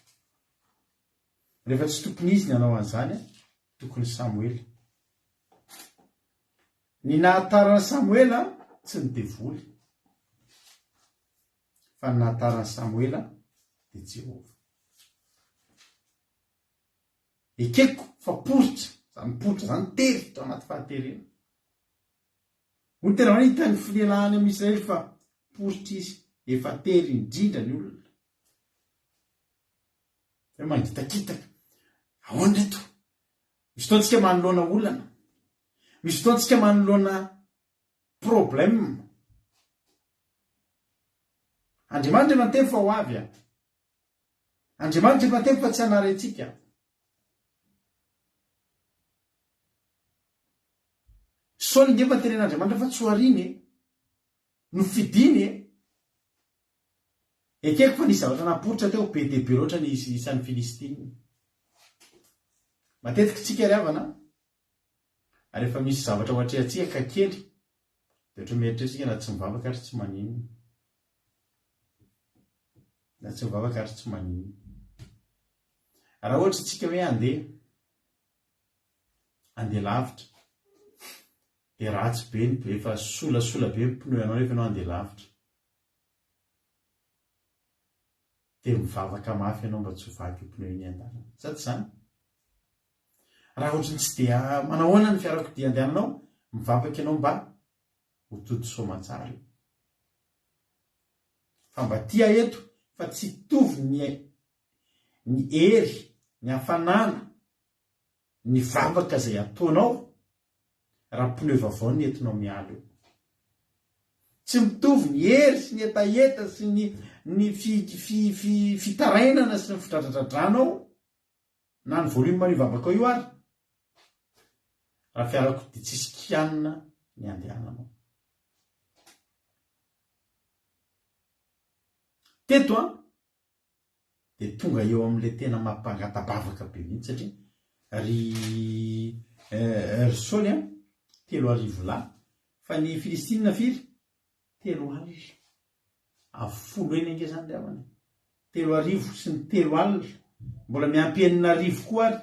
rehefa tsy tokony izy ny hanao an'izany, tokony Samoela. Ny nahatara an'i Samoela tsy ny devoly, fa ny nahatara an'i Samoela dia Jehovah. Ekeko fa poritra, izany poritra izany tery tao anaty fahaterena. Hoy ny tena hoe hitan'ny filelahany amin'i Israely fa poritra izy, efa tery indrindra ny olona. Hoe mangitakitaka. Ahoana reto? Misy fotoana tsika manoloana olana. Misy fotoana tsika manoloana problème. Andriamanitra efa niteny fa ho avy a. Andriamanitra efa niteny fa tsy hanary antsika. Saoly nge efa nitenen'Andriamanitra fa tsy ho ariany e. Nofidiny e. Ekeko fa nisy zavatra naporitra teo, be dia be loatra ny isan'ny Filistina. Matetika isika ry havana, rehefa misy zavatra ho atrehantsika ka kely, dia ohatran'ny mieritreritra isika na tsy mivavaka ary tsy maninona. Na tsy mivavaka ary tsy maninona. Raha ohatra isika hoe handeha, handeha lavitra, dia ratsy be ny, efa solasola be ny pneu anao rehefa ianao handeha lavitra. Dia mivavaka mafy ianao mba tsy ho vaky io pneu iny an-dalana. Sa tsy izany? Raha ohatry ny tsy dia manahoana ny fiarakodia andehananao, mivavaka ianao mba ho tody soamantsara io. Fa mba tia eto fa tsy hitovy ny ny hery, ny hafanana, ny vavaka izay ataonao raha pneu vaovao ny entinao miala eo. Tsy mitovy ny hery sy ny hetaheta sy ny ny fi fi fi fitarainana sy ny fidradradradranao na ny volume an'io vavakao io ary raha fiarakodia tsisy kianina ny andehananao. Teto an, dia tonga eo amin'ilay tena mampangata-bavaka be mihitsy satria ry ry Saoly an, 3000 lahy, fa ny Filistinina firy? 30. Avo folo heny ange izany ry havana e. 3000 sy ny 30, mbola miampy 6000 koa ary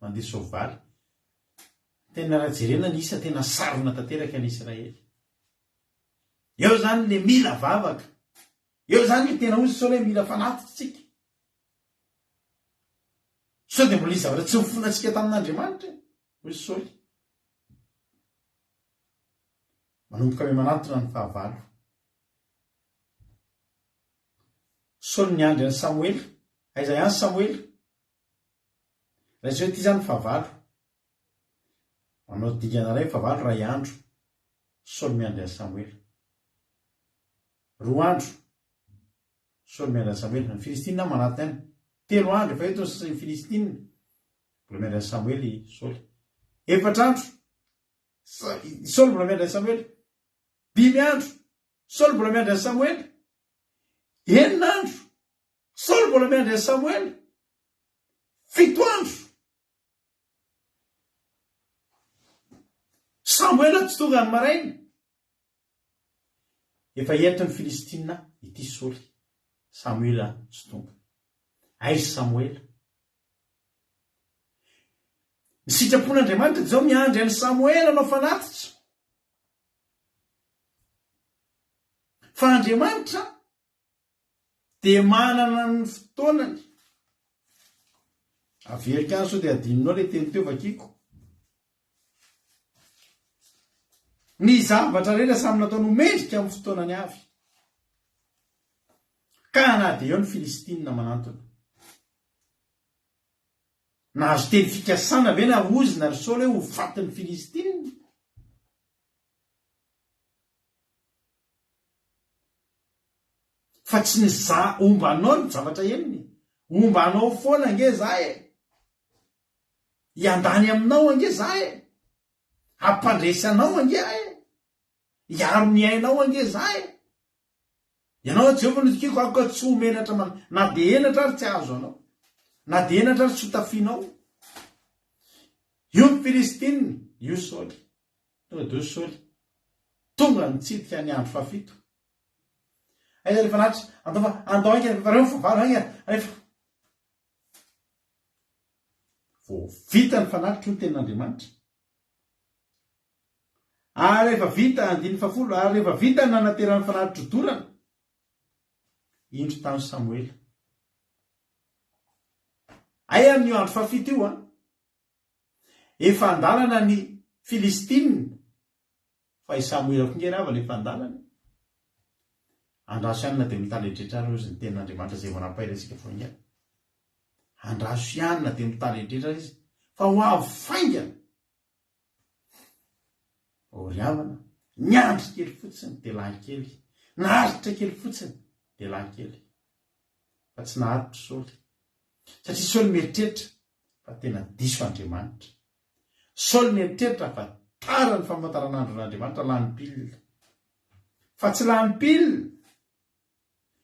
mandeha soavaly. Tena raha jerena ny isa tena sarona tanteraka ny Israely. Eo izany le mila vavaka. Eo izany tena hoy Saoly hoe mila fanatitra isika. Sao dia mbola hisy zavatra tsy nifonantsika tamin'Andriamanitra e, hoy Saoly. Manomboka miha-manantona ny fahavalo. Saoly niandry an'i Samoela. Aiza ihany Samoela? Raiso hoe ity izany ny fahavalo. Manao dingana iray ny fahavalo, iray andro. Saoly miandry an'i Samoela. Roa andro, Saoly miandry an'i Samoela. Ny Filistina manatona ihany. Telo andro efa eto ny Filistina. Mbola miandry an'i Samoela i Saoly. Efatra andro, i Saoly mbola miandry an'i Samoela. Dimy andro, Saoly mbola miandry an'i Samoela. Enina andro, Saoly mbola miandry an'i Samoela. Fito andro, Samoela tsy tonga ny maraina. Efa eto ny Filistina ity Saoly. Samoela tsy tonga. Aiza Samoela? Ny sitrapon'Andriamanitra dia izao, miandry an'i Samoela hanao fanatitra. Fa Andriamanitra dia manana ny fotoanany. Averiko ihany sao dia adinonao ilay teny teo vakiko. Ny zavatra rehetra samy nataony ho mendrika amin'ny fotoanany avy. Ka na dia eo ny Filistina manantona. Nahazo teny fikasana ve na ozona ry Saoly hoe ho fatin'ny Filistina? Fa tsy ny za homba anao ny zavatra henony e! Homba anao foana ange za e! Hiandany aminao ange za e! Hampandresy anao ange aho e! Hiaro ny ainao ange za e! Ianao Jehovah no itokiako, aoka tsy ho menatra man, na dia henatra ary tsy hahazo anao, na dia henatra ary tsy ho tafianao. Io ny Filistina, io Saoly. Tonga dia hoy Saoly, Tonga nitsidika ny andro fahafito. Aiza ilay fanatitra? Andao fa, andao haingana, fa reo ny fahavalo, haingana, alefa. Vao vita ny fanatitra, hoy ny tenin'Andriamanitra. Ary rehefa vita, andininy fahafolo, ary rehefa vita ny nanaterany fanatitra hodorana, indro tany Samoela. Ay amin'io andro fahafito io an, Efa andalana ny Filistina, fa i Samoela koa nge ravana efa andalana e. Andraso ihany na dia mitaredretra ary hozy ny tenin'Andriamanitra izay vao nampahery antsika vao haingana. Andraso ihany na dia mitaredretra ary izy, fa ho avy faingana. O ry havana, niandry kely fotsiny dia lany kely, naharitra kely fotsiny dia lany kely. Fa tsy naharitra Saoly. Satria Saoly mieritreritra fa tena diso Andriamanitra. Saoly mieritreritra fa tara ny famantaranandron'Andriamanitra lany pile. Fa tsy lany pile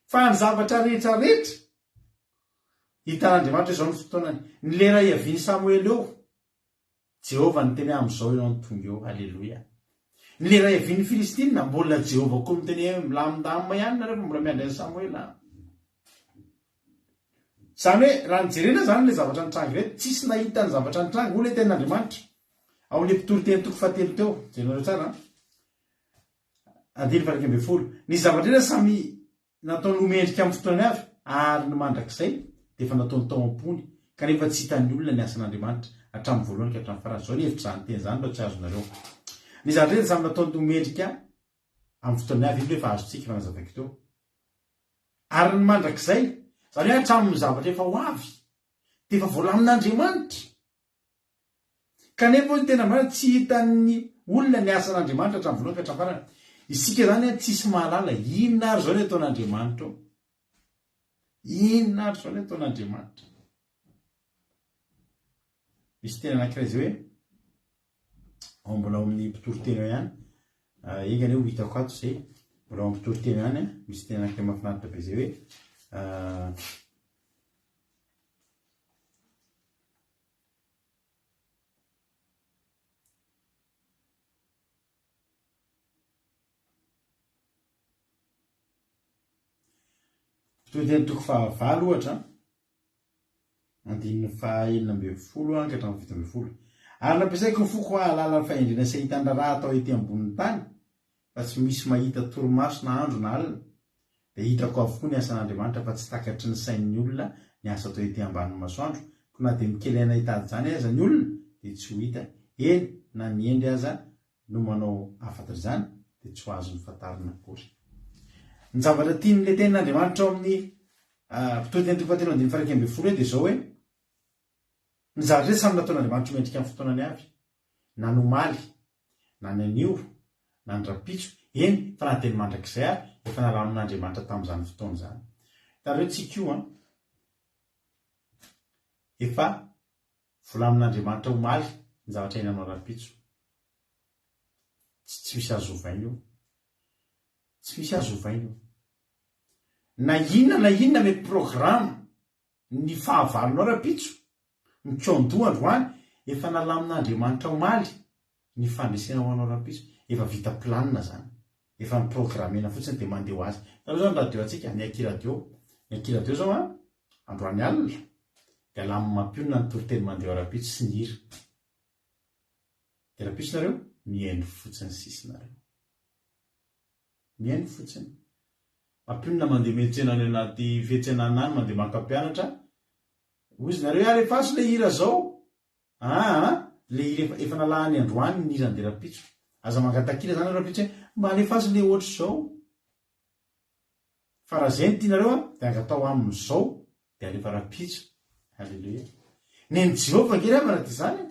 fa ny zavatra rehetra rehetra hitan'Andriamanitra izao ny fotoanany. Ny lera hiavian'i Samoela eo, Jehovah niteny hoe amin'izao ianao no tonga eo. Haleloia. Ny lera hiavian'ny Filistina, mbola Jehovah koa miteny hoe milamindamina ihany nareo fa mbola miandry an'i Samoela. Izany hoe raha nijerena izany ilay zavatra nitranga ireto, tsisy nahita ny zavatra nitranga, hoy ilay tenin'Andriamanitra ao amin'ilay mpitoriteny toko fahatelo teo, jerenareo tsara an, andininy faha-11, ny zavatra rehetra samy nataony ho mendrika amin'ny fotoanany avy, ary ny mandrakizay dia efa nataony tao am-pony, kanefa tsy hitan'ny olona ny asan'Andriamanitra, hatramin'ny voalohany ka hatramin'ny farany. Izao ny hevitr'izany teny izany mba tsy azonareo. Ny zavatra rehetra samy nataony ho mendrika amin'ny fotoanany avy, iny aloha efa azontsika, efa nazavaiko teo. Ary ny mandrakizay, izany hoe hatramin'ny zavatra efa ho avy, dia efa voalamin'Andriamanitra. Kanefa hoy ny tena marina, tsy hitan'ny olona ny asan'Andriamanitra hatramin'ny voalohany ka hatramin'ny farany. Isika izany an, tsisy mahalala, inona ary izao ny ataon'Andriamanitra ao? Inona ary izao ny ataon'Andriamanitra? Misy teny anankiray izay hoe, ao mbola ao amin'ny mpitoriteny ao ihany, ah, enga anie ho hitako ato izay, mbola ao amin'ny mpitoriteny ao ihany, misy teny anankiray mahafinaritra be izay hoe, ah, Mpitoriteny toko fahavalo ohatra, Andininy faha-16 ka hatramin'ny 17. Ary nampiasaiko ny foko hahalala ny fahendrena sy hahita ny raharaha atao ety ambonin'ny tany, fa tsy misy mahita torimaso na andro na alina, dia hitako avokoa ny asan'Andriamanitra fa tsy takatry ny sain'ny olona ny asa atao ety ambanin'ny masoandro, koa na dia mikely aina hitady izany aza ny olona, dia tsy ho hitany, eny, na ny hendry aza no manao afatr izany, dia tsy ho azony fantarina akory. Ny zavatra tian'ilay tenin'Andriamanitra ao amin'ny Mpitoriteny toko fahatelo andininy faha-11 hoe dia izao hoe, Ny zavatra rehetra samy nataon'Andriamanitra ho mendrika amin'ny fotoanany avy, na ny omaly, na ny anio, na ny rahampitso, eny fa na dia ny mandrakizay ary, efa nalamin'Andriamanitra tamin'izany fotoana izany. Hitanareo tsika io an! Efa volamin'Andriamanitra omaly ny zavatra iainanao rahampitso. Tsy tsy misy azo ovaina io. Tsy misy azo ovaina io. Na inona na inona mety programme ny fahavalonao rahampitso, mikaon-doha androany, efa nalamin'Andriamanitra omaly ny fandresena ho anao rahampitso. Efa vita planina zany. Efa ni-programmena fotsiny dia mandeha ho azy. Hitanao zao ny radio antsika, ny Aky Radio. Ny Aky Radio zao an, androany alina dia alamin'ny mampionona ny toriteny mandeha ao rahampitso sy ny hira. Dia rahampitso nareo, mihaino fotsiny sisa nareo. Mihaino fotsiny. Mampionona mandeha miantsena any anaty fiantsenana any, mandeha maka mpianatra. Hozy nareo, alefaso ilay hira zao. Aa le hira efa efa nalahany androany ny hiran'i Derapitso. Aza mangatak'hira zany nareo rapitso hoe mba alefaso le ohatr'izao. Fa raha zay no tianareo an, de angatao aminy zao de alefa rapitso. Alléluia. Nen'i Jehovah ange ry havana dia izany e.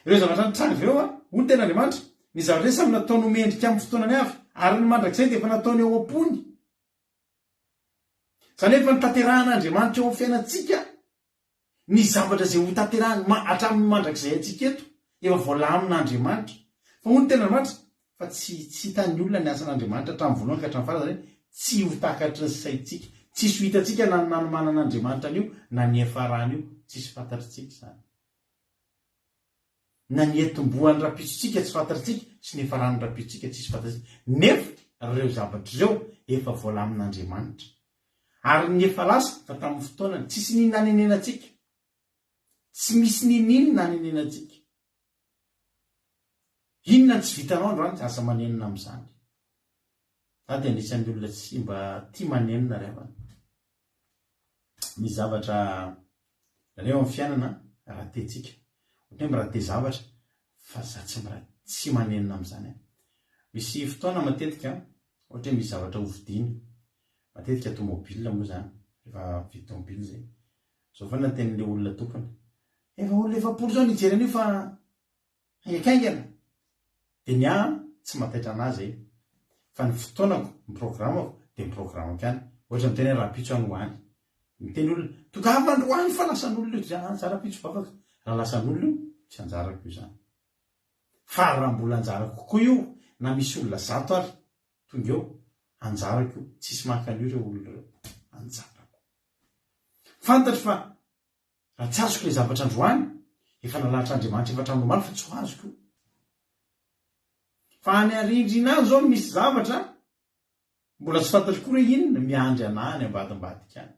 Ireo zavatra nitranga ireo an, hoy ny tenin'Andriamanitra, ny zavatra rehetra samy nataony ho mendrika amin'ny fotoanany avy, ary ny mandrakizay dia efa nataony ao am-pony. Izany hoe efa notanterahan'Andriamanitra eo amin'ny fiainantsika Ny zavatra izay ho tanterahiny ma hatramin'ny mandrakizay antsika eto, efa voalamin'Andriamanitra. Fa hoy ny tenin'Andriamanitra, fa tsy tsy hitan'ny olona ny asan'Andriamanitra hatramin'ny voalohany ka hatramin'ny farany, izany hoe tsy ho takatry ny saintsika, tsisy ho hitantsika na ny nanomanan'Andriamanitra an'io na ny niafaran'io, tsisy fantatritsika izany. Na ny niatombohan'ny rahampitsotsika tsy fantatritsika sy ny niafaran'ny rahampitsotsika tsisy fantatritsika. Nefa ireo zavatra ireo efa voalamin'Andriamanitra. Ary ny efa lasa fa tamin'ny fotoanany, tsisy n'inona hanenenantsika. Tsy misy n'inon'inona hanenenantsika. Inona no tsy vitanao androany, aza manenina amin'izany. Za dia anisan'ny olona tsy mba tia manenina ry havana. Misy zavatra reo amin'ny fiainana ratentsika. Ohatra hoe mi-rater zavatra fa za tsy mi-rater, tsy manenina amin'izany aho. Misy fotoana matetika ohatra hoe misy zavatra hovidiana, matetika tomobile moa izany, rehefa mividy tomobile izay. Zao foana ny tenin'ilay olona tompony, efa olona 40 izao nijery an'io fa haingankaingana. Dia ny ahy tsy mahataitra an'ahy izay, fa ny fotoanako, ny programako dia ny programako ihany. Ohatra miteny hoe rahampitso aho no ho any. Miteny olona, tongava androany fa lasan'olona io, dia za rahampitso vavaka. Raha lasan'olona io, tsy anjarako io izany. Fa raha mbola anjarako koa io, na misy olona zato ary tonga eo, anjarako io, tsisy maka an'io ireo olona ireo, anjarako. Fantatro fa raha tsy azoko ilay zavatra androany, efa nalahatr'Andriamanitra efa hatramin'ny omaly fa tsy ho azoko io. Fa any arindrina any izao misy zavatra Mbola tsy fantatro koa hoe inona miandry anah any ambadimbadika any.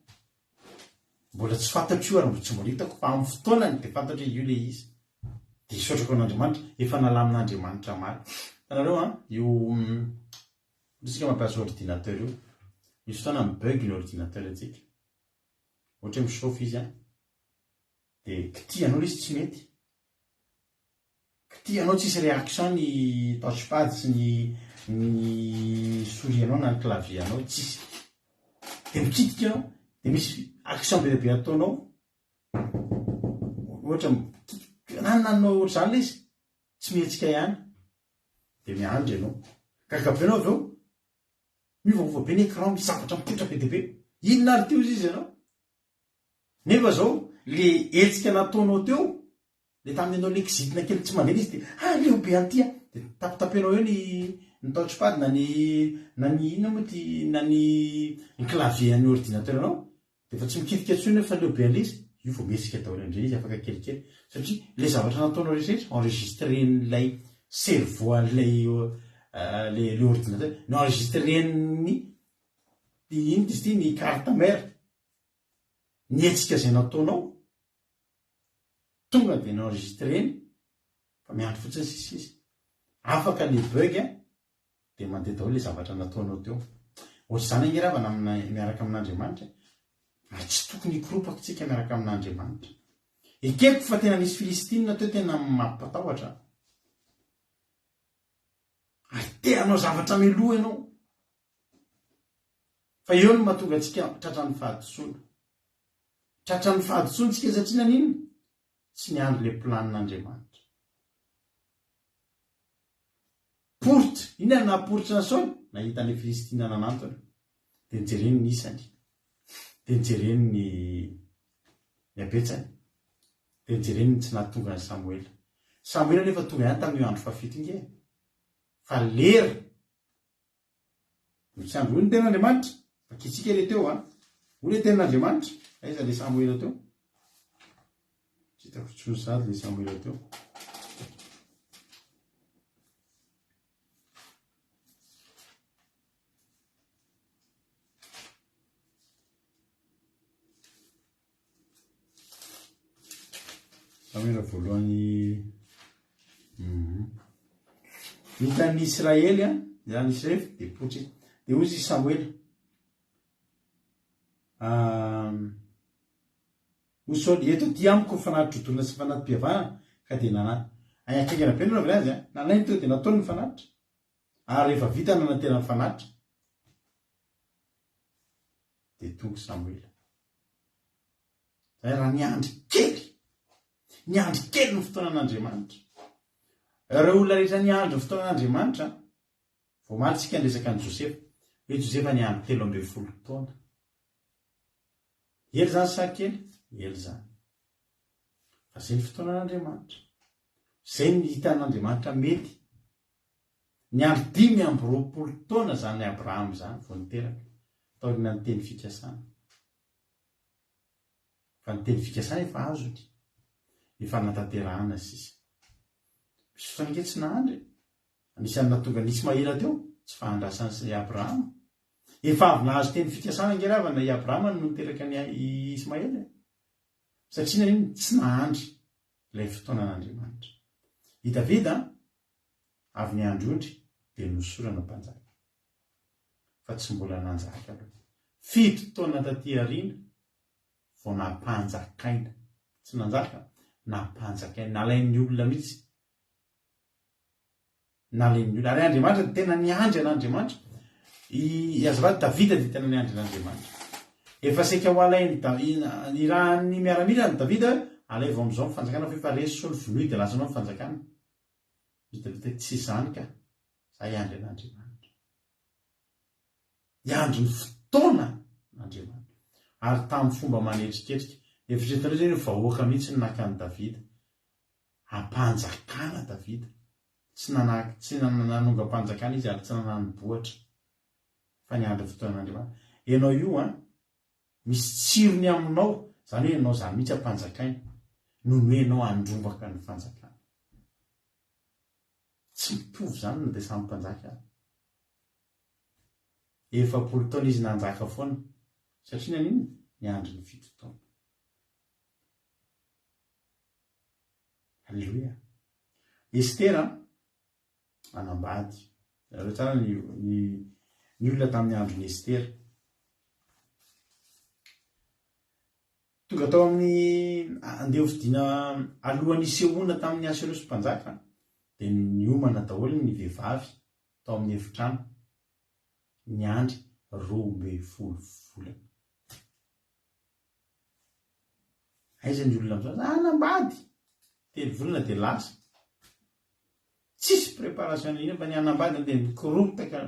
Mbola tsy fantatro io ary mbola tsy mbola hitako fa amin'ny fotoanany dia fantatro hoe io ilay izy. Dia isaotrako an'Andriamanitra, efa nalamin'Andriamanitra omaly. Hitanareo an, io isika mampiasa ordinateur io, misy fotoana mi-bug ny ordinateur antsika. Ohatra hoe mi-chauffe izy an, dia kitihanao ilay izy tsy mety. K'ty anao tsisy réaction ny touchpad sy ny ny souris anao na ny clavier anao tsisy. De mikitika anao de misy action be dia be ataonao ohatra mikitika na nanao ohatr'izany le izy tsy mihetsika ihany de miandry ianao. Gaga be anao avy eo miovaova be ny écran misy zavatra mipoitra be dia be. Inona ary ty ozy izy ianao? Nefa zao le hetsika nataonao teo Le tamin'ny anao le kizitina kely tsy mandeha izy de ah leo be an'ity ah! De tapitapenao eo ny ny touchpad na ny na ny inona moa ty na ny ny clavier an'ny ordinateur anao de efa tsy mikitika intsony eo fa leo be an'le izy, io vao mihetsika daholo indray izy afaka kelikely satria le zavatra nataonao rehetra rehetra enregistren'ilay cerveau an'ilay le le ordinateur, ni-enregistren'ny inona izy ity ny carte mère ny hetsika izay nataonao Tonga dia ni-enregistrer-ny fa miandry fotsiny sisa izy. Afaka le bug dia mandeha daholo le zavatra nataonao teo. Ohatr'izany ange ravana amina miaraka amin'Andriamanitra e. Ary tsy tokony hikoropaka tsika miaraka amin'Andriamanitra. Ekeko fa tena nisy Filistina teo tena mampatahotra. Ary te hanao zavatra meloha ianao. Fa eo no mahatonga antsika tratran'ny fahadisoana. Tratran'ny fahadisoana tsika satria naninona? Tsy niandry le planin'Andriamanitra. Poritra, inona no nahaporitra an'i Saoly? Nahita an'ilay Filistina nanantona. Dia nojereny ny isany. Dia nojereny ny ny habetsany. Dia nojereny ny tsy nahatonga an'i Samoela. Samoela anefa tonga ihany tamin'io andro fahafito io nge e. Fa lera no tsy andro. Hoy ny tenin'Andriamanitra. Vakintsika ilay teo an. Hoy ilay tenin'Andriamanitra. Aiza ilay Samoela teo? Tsy hitako intsony sahady ilay Samoela teo. Samoela voalohany mhm. Hitan'ny Israely an, izany Israely dia potra izy. Dia hoy izy Samoela. Hoy Saoly, eto aty amiko ny fanatitra odorana sy fanati-pihavanana, ka dia nana. Haingana be no nanaovany azy an. Nalainy teo dia nataony ny fanatitra. Ary rehefa vita ny nanatera ny fanatitra, dia tonga Samoela. Zay raha niandry kely, niandry kely ny fotoanan'Andriamanitra. Ireo olona rehetra niandry ny fotoanan'Andriamanitra, vao omaly tsika niresaka an'i Josefa, hoe Josefa niandry 13 taona. Ela izany sa kely? Ela izany. Fa zay ny fotoanan'Andriamanitra. Zay ny hitan'Andriamanitra mety. Niandry 25 taona izany Abrahama izany vao niteraka, taorianan'ny teny fikasana. Fa ny teny fikasana efa azony, ny fanatanterahana sisa. Misy fotoana ange tsy nahandry e. Anisan'ny nahatonga an'i Ismaela teo, tsy fahandrasan'i i Abrahama. Efa avy nahazo teny fikasana ange ravana i Abrahama no niteraka an'i Ismaela e. Satria naninona? Tsy nahandry ilay fotoanan'Andriamanitra. I Davida avy niandry ondry dia nosorana mpanjaka. Fa tsy mbola nanjaka aloha. Fito taona taty aoriana vao nampanjakaina. Tsy nanjaka, nampanjakaina. Nalain'ny olona mihitsy. Nalain'ny olona. Ary Andriamanitra dia tena niandry an'Andriamanitra. I, azafady, Davida dia tena niandry an'Andriamanitra. Efa saika ho alain'i nirahan'ny miaramila an'i Davida hoe, alaivo amin'izao ny fanjakana fa efa resy Saoly, vonoy dia lasanao ny fanjakana. Hoy Davida hoe, tsy izany ka, za hiandry an'Andriamanitra. Hiandry ny fotoana Andriamanitra. Ary tamin'ny fomba manetriketrika. Eritreretinareo izany hoe vahoaka mihitsy no naka an'i Davida. Ampanjakana Davida. Tsy nana, tsy nanongam-panjakana izy ary tsy nanani-bohitra. Fa niandry ny fotoan'Andriamanitra. Ianao io an, misy tsirony aminao, izany hoe ianao izany mihitsy ampanjakaina, noho ny hoe ianao handrombaka ny fanjakana. Tsy mitovy izany na dia samy mpanjaka aza. 40 taona izy nanjaka foana. Satria naninona? Niandry ny fito taona. Aleloia. Estera manambady. Nareo tsara ny, ny, ny olona tamin'ny andron'i Estera. Tonga tao amin'ny andeha hofidiana alohan'ny hisehoana tamin'ny Aserosy mpanjaka dia niomana daholo ny vehivavy tao amin'ny efitrano niandry 12 volana. Aiza ny olona amin'izao? Za hanambady! Telo volana dia lasa. Tsisy préparation n'inona fa ny hanambady dia mikoropaka,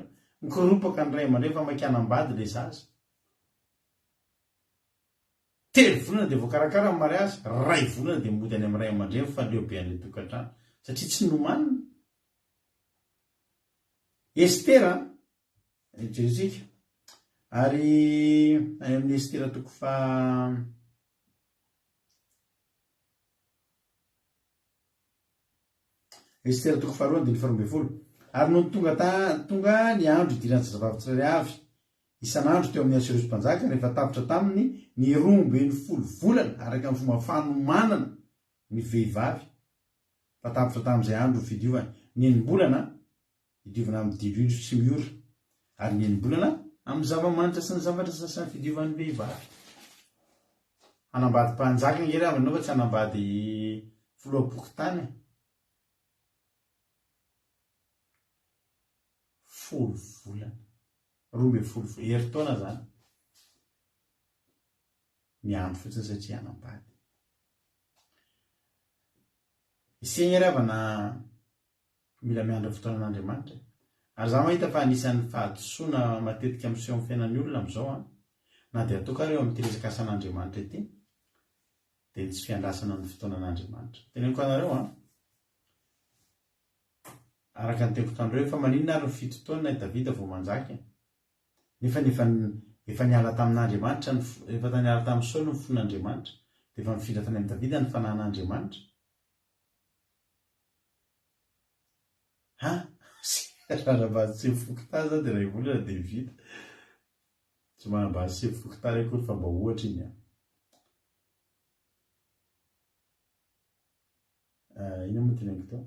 mikoropaka ny ray aman-dreny fa maika hanambady ilay zaza. Telo volana dia voakarakara ny mariazy, ray volana dia mody any amin'ny ray aman-dreny fa leo be an'ilay tokantrano satria tsy nomanina. Estera Jerentsika ary any amin'ny Estera toko faha Estera toko faharoa andininy faharoa ambin'ny folo. Ary nony tonga ta tonga ny andro hidiran'ny zazavavy tsirairay avy isan'andro teo amin'ny Asyriosy mpanjaka, rehefa tapitra taminy ny 12 volana araka ny fomba fanomanana ny vehivavy, fa tapitra tamin'izay andro ny fidiovany, ny enim-bolana, Fidiovana amin'ny diloilo sy miora ary ny enim-bolana amin'ny zava-manitra sy ny zavatra sasany fidiovan'ny vehivavy. Hanambady mpanjaka ange ry havana ianao fa tsy hanambady filoham-pokontany e. Folo volana. 12 volana. Herintaona izany. Miandry fotsiny satria hanambady. Isika ry havana Mila miandry ny fotoanan'Andriamanitra e. Ary za mahita fa anisan'ny fahadisoana matetika miseho amin'ny fiainan'ny olona amin'izao an, na dia ataoko ary eo amin'ity resaka asan'Andriamanitra ity. Dia ny tsy fiandrasana ny fotoanan'Andriamanitra. Teneniko anareo an, araka ny teniko tandroy fa maninona ary ny fito taona i Davida vao manjaka e? Nefa efa efa niala tamin'Andriamanitra ny efa niala tamin'i Saoly ny fon'Andriamanitra, dia efa nifindra tany amin'i Davida ny fanahin'Andriamanitra. Ha? Raha sefo fokontany zany dia iray volana dia vita. Tsy manambady sefo fokontany akory fa mba ohatra iny an. Ah, inona moa teneniko teo?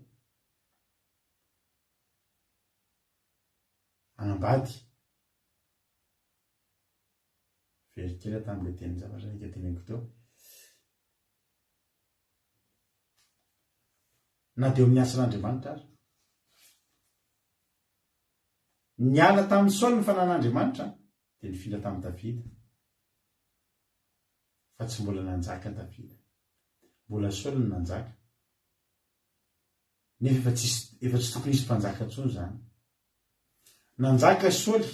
Hanambady. Very kely aho tamin'ilay tenin-javatra naika teneniko teo. Na dia eo amin'ny asan'Andriamanitra ary. Niala tamin'i Saoly ny fanan'Andriamanitra dia nifindra tamin'i Davida. Fa tsy mbola nanjaka Davida. Mbola Saoly no nanjaka. Nefa efa tsisy efa tsy tokony hisy mpanjaka intsony izany. Nanjaka Saoly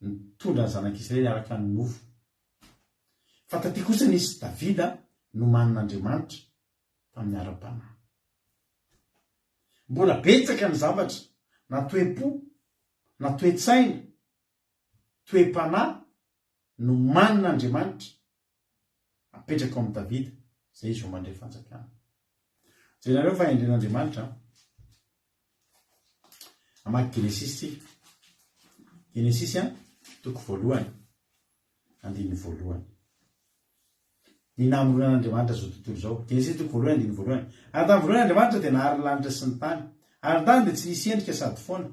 nitondra ny zanak'Israely araka ny nofo. Fa taty kosa nisy Davida nomanin'Andriamanitra tamin'ny ara-panahy. Mbola betsaka ny zavatra na toe-po na toe-tsaina, toe-panahy nomanin'Andriamanitra apetraka ao amin'i Davida, izay izy vao mandray fanjakana. Jerenareo ny fahendren'Andriamanitra. Hamaky Genesisy tsika. Genesisy an, toko voalohany, andininy voalohany. Ny namoronan'Andriamanitra izao tontolo izao. Genesisy toko voalohany, andininy voalohany. Ary tamin'ny voalohany Andriamanitra dia nahary ny lanitra sy ny tany. Ary ny tany dia tsy nisy endrika sady foana.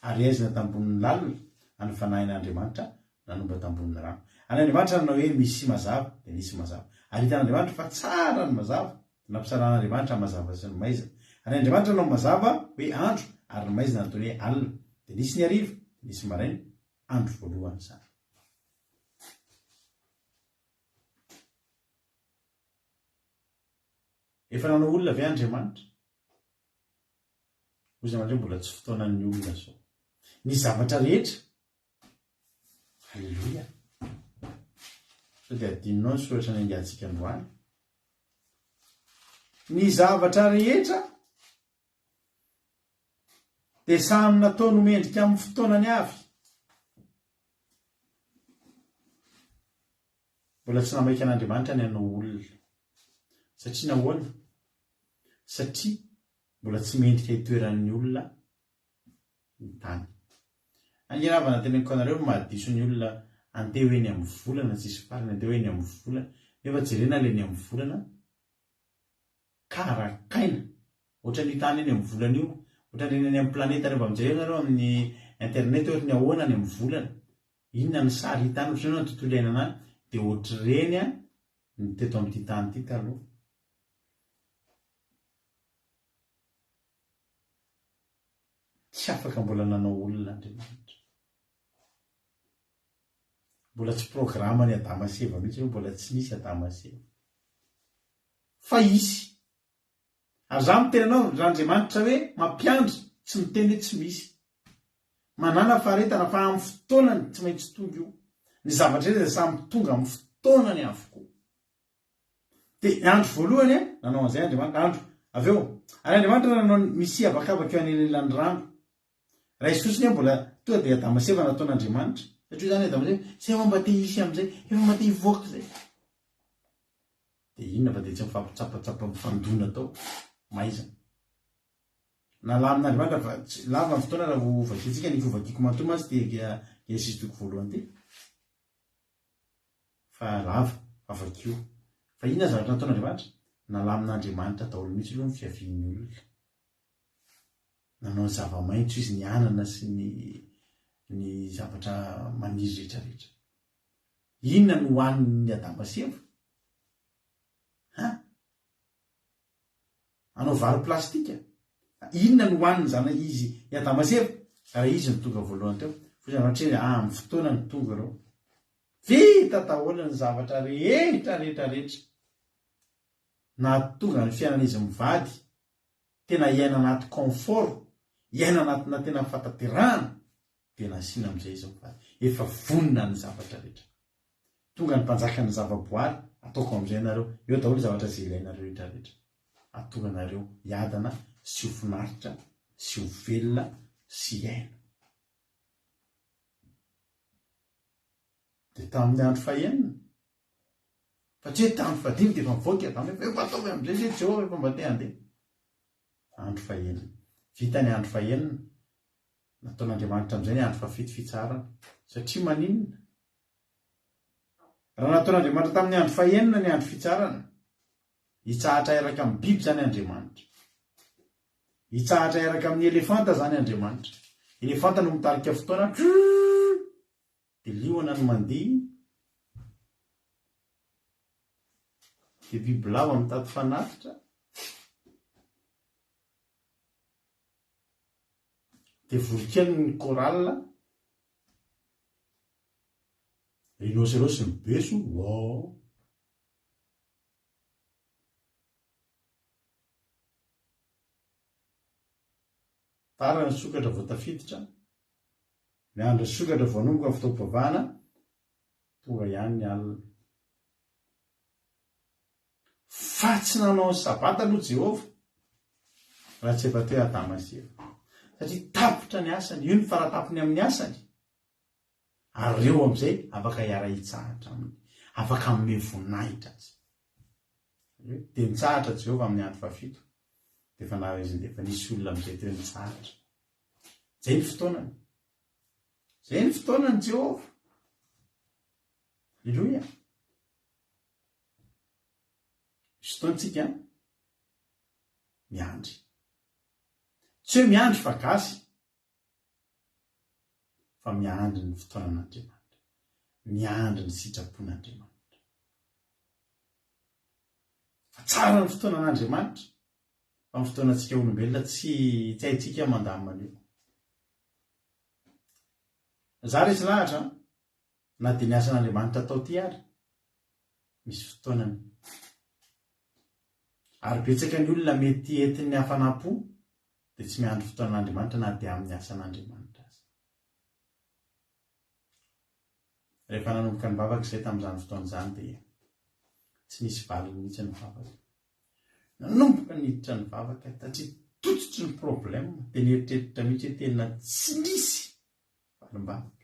Ary aizina tambonin'ny lalina, ary ny Fanahin'Andriamanitra nanomba tambonin'ny rano. Ary Andriamanitra nanao hoe, Misia mazava, dia nisy mazava. Ary hitan'Andriamanitra fa tsara ny mazava, dia nampisarahan'Andriamanitra ny mazava sy ny maizina. Ary Andriamanitra nanao ny mazava hoe andro, ary ny maizina nataony hoe alina. Dia nisy ny hariva, dia nisy ny maraina, andro voalohany izany. Efa nanao olona ve Andriamanitra? Hoy izy aman-dreny mbola tsy fotoanan'ny olona izao. Ny zavatra rehetra. Alléluia. Sao dia adinonao ny soratra niaingantsika androany. Ny zavatra rehetra dia samy nataony ho mendrika amin'ny fotoanany avy. Mbola tsy namaika an'Andriamanitra ny hanao olona. Satria nahoana? Satria mbola tsy mendrika hitoeran'ny olona ny tany. Ange havana teneniko anareo ny mahadiso ny olona andeha ho eny amin'ny volana tsisy farany, andeha ho eny amin'ny volana, nefa jerena ilay eny amin'ny volana karakaina ohatran'io tany eny amin'ny volana io, ohatran'ireny any amin'ny planeta ireny, mba mijereva nareo amin'ny internet hoe ohatran'ny ahoana any amin'ny volana, Inona ny sary hita any, ohatran'ny hoe ny tontolo iainana any dia ohatr'ireny ny teto amin'ity tany ity taloha. Tsy afaka mbola nanao olona Andriamanitra. Mbola tsy programan'i Adama sy Eva mihitsy aloha, mbola tsy nisy Adama sy Eva. Fa hisy. Ary za miteny anao ry Andriamanitra hoe mampiandry tsy miteny hoe tsy misy. Manàna faharetana fa amin'ny fotoanany tsy maintsy tonga io. Ny zavatra rehetra dia samy tonga amin'ny fotoanany avokoa. Dia ny andro voalohany nanao an'izay Andriamanitra, andro avy eo. Ary Andriamanitra nanao ny misy habakabaka eo anelanelan'ny rano. Raiso fotsiny hoe mbola tonga dia Adama sy Eva nataon'Andriamanitra. Satria izany Adama sy Eva, izay efa mba te hisy amin'izay, efa mba te hivoaka izay. Dia inona fa dia tsy mifampitsapatsapa mifandona tao maizina. Nalamin'Andriamanitra fa tsy lava ny fotoana raha ho vakintsika ny hovakiko manontolo mantsy ity Genesisy toko voalohany ity. Fa lava, fa vakio. Fa inona zavatra nataon'Andriamanitra? Nalamin'Andriamanitra daholo mihitsy aloha ny fiavian'ny olona. Nanao ny zava-maitso izy, ny anana sy ny ny zavatra maniry rehetra rehetra. Inona no hohanin'i Adama sy Eva? Ha? Hanao vary plastika? Inona no hohanin'ny zana izy i Adama sy Eva? Raha izy no tonga voalohany teo. Fotsiny Andriamanitra hoe ah, amin'ny fotoana no tonga ireo. Vita daholo ny zavatra rehetra rehetra rehetra. Nahatonga ny fiainan'izy mivady tena hiaina anaty confort, hiaina anatina tena fahatanterahana. Dia nasiana amin'izay izy mivady. Efa vonona ny zavatra rehetra. Tonga ny mpanjakan'ny zavaboary. Ataoko amin'izay nareo. Eo daholo ny zavatra izay ilainareo rehetra rehetra. Hahatonga anareo hiadana sy ho finaritra sy ho velona sy hiaina. Dia tamin'ny andro fahenina, fa tsy hoe tamin'ny fahadimy dia efa mivoaka i Adama, efa efa ataovy amin'izay izay Jehovah efa mba te handeha. Andro fahenina. Vita ny andro fahenina, nataon'Andriamanitra amin'izay ny andro fahafito fitsaharana. Satria maninona? Raha nataon'Andriamanitra tamin'ny andro fahenina ny andro fitsarana, hitsahatra hiaraka amin'ny biby izany Andriamanitra. Hitsahatra hiaraka amin'ny elefanta izany Andriamanitra. Elefanta no mitarika fotoana, dia liona no mandihy, dia bibilava mitady fanatitra, dia voronkely ny chorale, Rhinocéros ny beso, wow. Tara ny sokatra vao tafiditra, miandry ny sokatra vao hanomboka ny fotoam-pivavahana, tonga ihany ny alina. Fa tsy nanao ny Sabata aloha Jehovah, raha tsy efa teo Adama sy Eva. Satria tapitra ny asany, io ny faratapony amin'ny asany. Ary ireo amin'izay afaka hiara-hitsahatra aminy, afaka hanome voninahitra azy. Dia nitsahatra Jehovah amin'ny andro fahafito. Dia efa nahaiziny, dia efa nisy olona amin'izay teo nitsahatra. Izay ny fotoanany. Izay ny fotoanany Jehovah. Aleloia. Misy fotoantsika miandry. Tsy hoe miandry fa gasy. Fa miandry ny fotoanan'Andriamanitra. Miandry ny sitrapon'Andriamanitra. Fa tsara ny fotoanan'Andriamanitra. Fa ny fotoanantsika olombelona tsy tsy haintsika mandamina an'io. Za resy lahatra an! Na dia ny asan'Andriamanitra atao ity ary misy fotoanany. Ary betsaka ny olona mety entin'ny hafanam-po dia tsy miandry fotoanan'Andriamanitra na dia amin'ny asan'Andriamanitra aza. Rehefa nanomboka nivavaka izay tamin'izany fotoana izany dia tsy nisy valiny mihitsy ny vavaka. Nanomboka niditra nivavaka satria tototry ny problème dia nieritreritra mihitsy hoe tena tsy nisy valim-bavaka.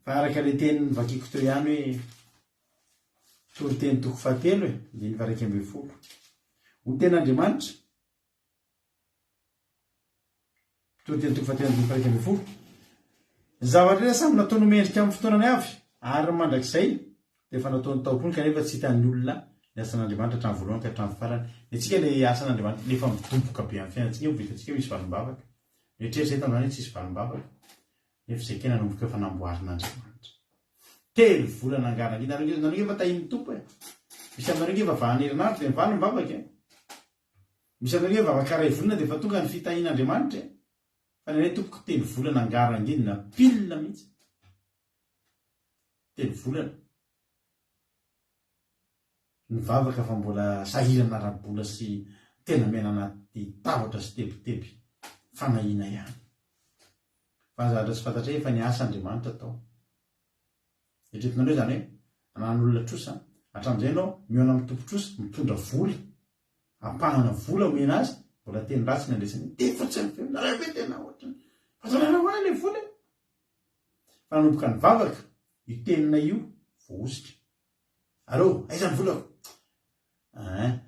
Fa araka ilay teny novakiko teo ihany hoe Toriteny toko fahatelo e, andininy faha-11. Ho tenin'Andriamanitra, Toriteny toko fahatelo andininy faha-11. Ny zavatra rehetra samy nataony ho mendrika amin'ny fotoanany avy, ary ny mandrakizay dia efa nataony tao am-pony kanefa tsy hitan'ny olona ny asan'Andriamanitra hatramin'ny voalohany ka hatramin'ny farany. Ny antsika ilay asan'Andriamanitra ilay efa midoboka be amin'ny fiainantsika io, vitantsika misy valim-bavaka. Mieritreritra eto amin'izany hoe tsisy valim-bavaka. Nefa izay kay nanomboka efa namboarin'Andriamanitra. Telo volana angarangina. Nareo nareo nge efa tahian'ny Tompo e. Misy aminareo nge vavahana herinandro dia mivaly ny vavaka e. Misy aminareo nge vavaka iray volana dia efa tonga ny fitahian'Andriamanitra e. Fa ny anay tompoko telo volana angarangina pile mihitsy. Telo volana. Nivavaka fa mbola sahirana ara-bola sy tena miaina anaty tahotra sy tebiteby fanahiana ihany. Fa ny zavatra tsy fantatray efa niasa Andriamanitra tao. Eritreretinareo izany hoe ananan'olona trosa, hatramin'izay ianao mihaona amin'ny tompon-trosa, mitondra vola, ampahana vola omena azy, mbola teny ratsy ny andraisany, dia efa tsy miverina, nareo ve tena ohatran'ny, fa ataonareo ahoana ilay vola e? Fa nanomboka nivavaka, io teninay io voahosotra. Allo, aiza ny volako? Ein,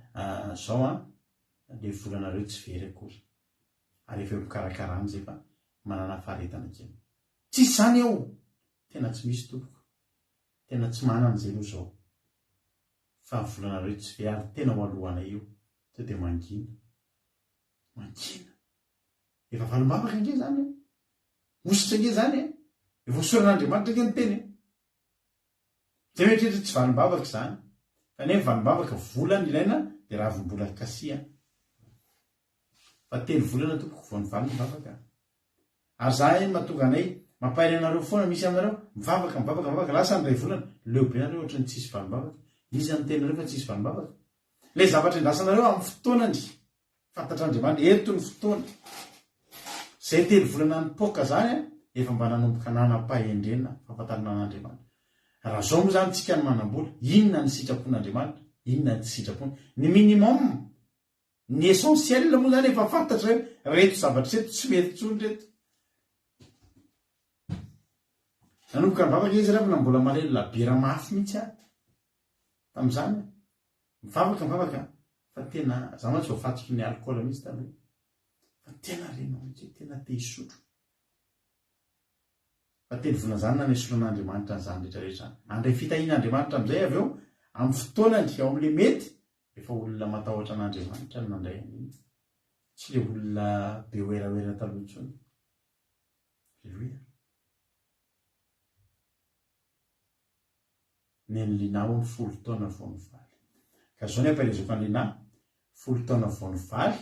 zao an, le volanareo tsy very akory. Ary efa eo am-pikarakarana izay fa manana faharetana kely. Tsisy izany eo! Tena tsy misy tompoko. Tena tsy manana izay aloha izao. Fa ny volanareo tsy very ary tena ho alohanay io. Sao dia mangina. Mangina. Efa valim-bavaka ange izany e. Hosotra ange izany e. Efa hosoran'Andriamanitra ange ny teny e. Zay mieritreritra tsy valim-bavaka izany. Fa nefa valim-bavaka vola no ilaina dia ravim-bola kasihana. Fa telo volana tompoko vao nivaly ny vavaka. Ary za eny mahatonga anay mampahery anareo foana misy aminareo mivavaka mivavaka mivavaka lasa ny iray volana leo be nareo ohatran'ny tsisy valim-bavaka. Iza no niteny anareo fa tsisy valim-bavaka? Ilay zavatra endasanareo amin'ny fotoanany Fantatr'Andriamanitra, eto ny fotoana. Izay telo volana nipoaka izany, efa mba nanomboka nanam-pahendrena, fahafantarana an'Andriamanitra. Raha zao moa zany tsika no manam-bola, inona ny sitrapon'Andriamanitra, inona ny tsy sitrapony? Ny minimum, ny essentiel moa zany efa fantatra hoe reto zavatra reto tsy mety intsony reto. Nanomboka nivavaka izy ravina mbola malemy labiera mafy mihitsy aho tamin'izany. Mivavaka mivavaka fa tena za mantsy voafatotry ny alcool mihitsy taloha. Fa tena renao mihitsy hoe tena te hisotro. Fa telo volana izany nanesoran'Andriamanitra an'izany rehetra rehetra izany. Handray fitahian'Andriamanitra amin'izay avy eo, amin'ny fotoanany, ao amin'ilay mety, rehefa olona matahotra an'Andriamanitra no nandray an'iny. Tsy ilay olona be werawera taloha intsony. Aleloia. Nen'i Lina hono folo taona vao nivaly. Ka izao ny ampaherezako an'i Lina, folo taona vao nivaly,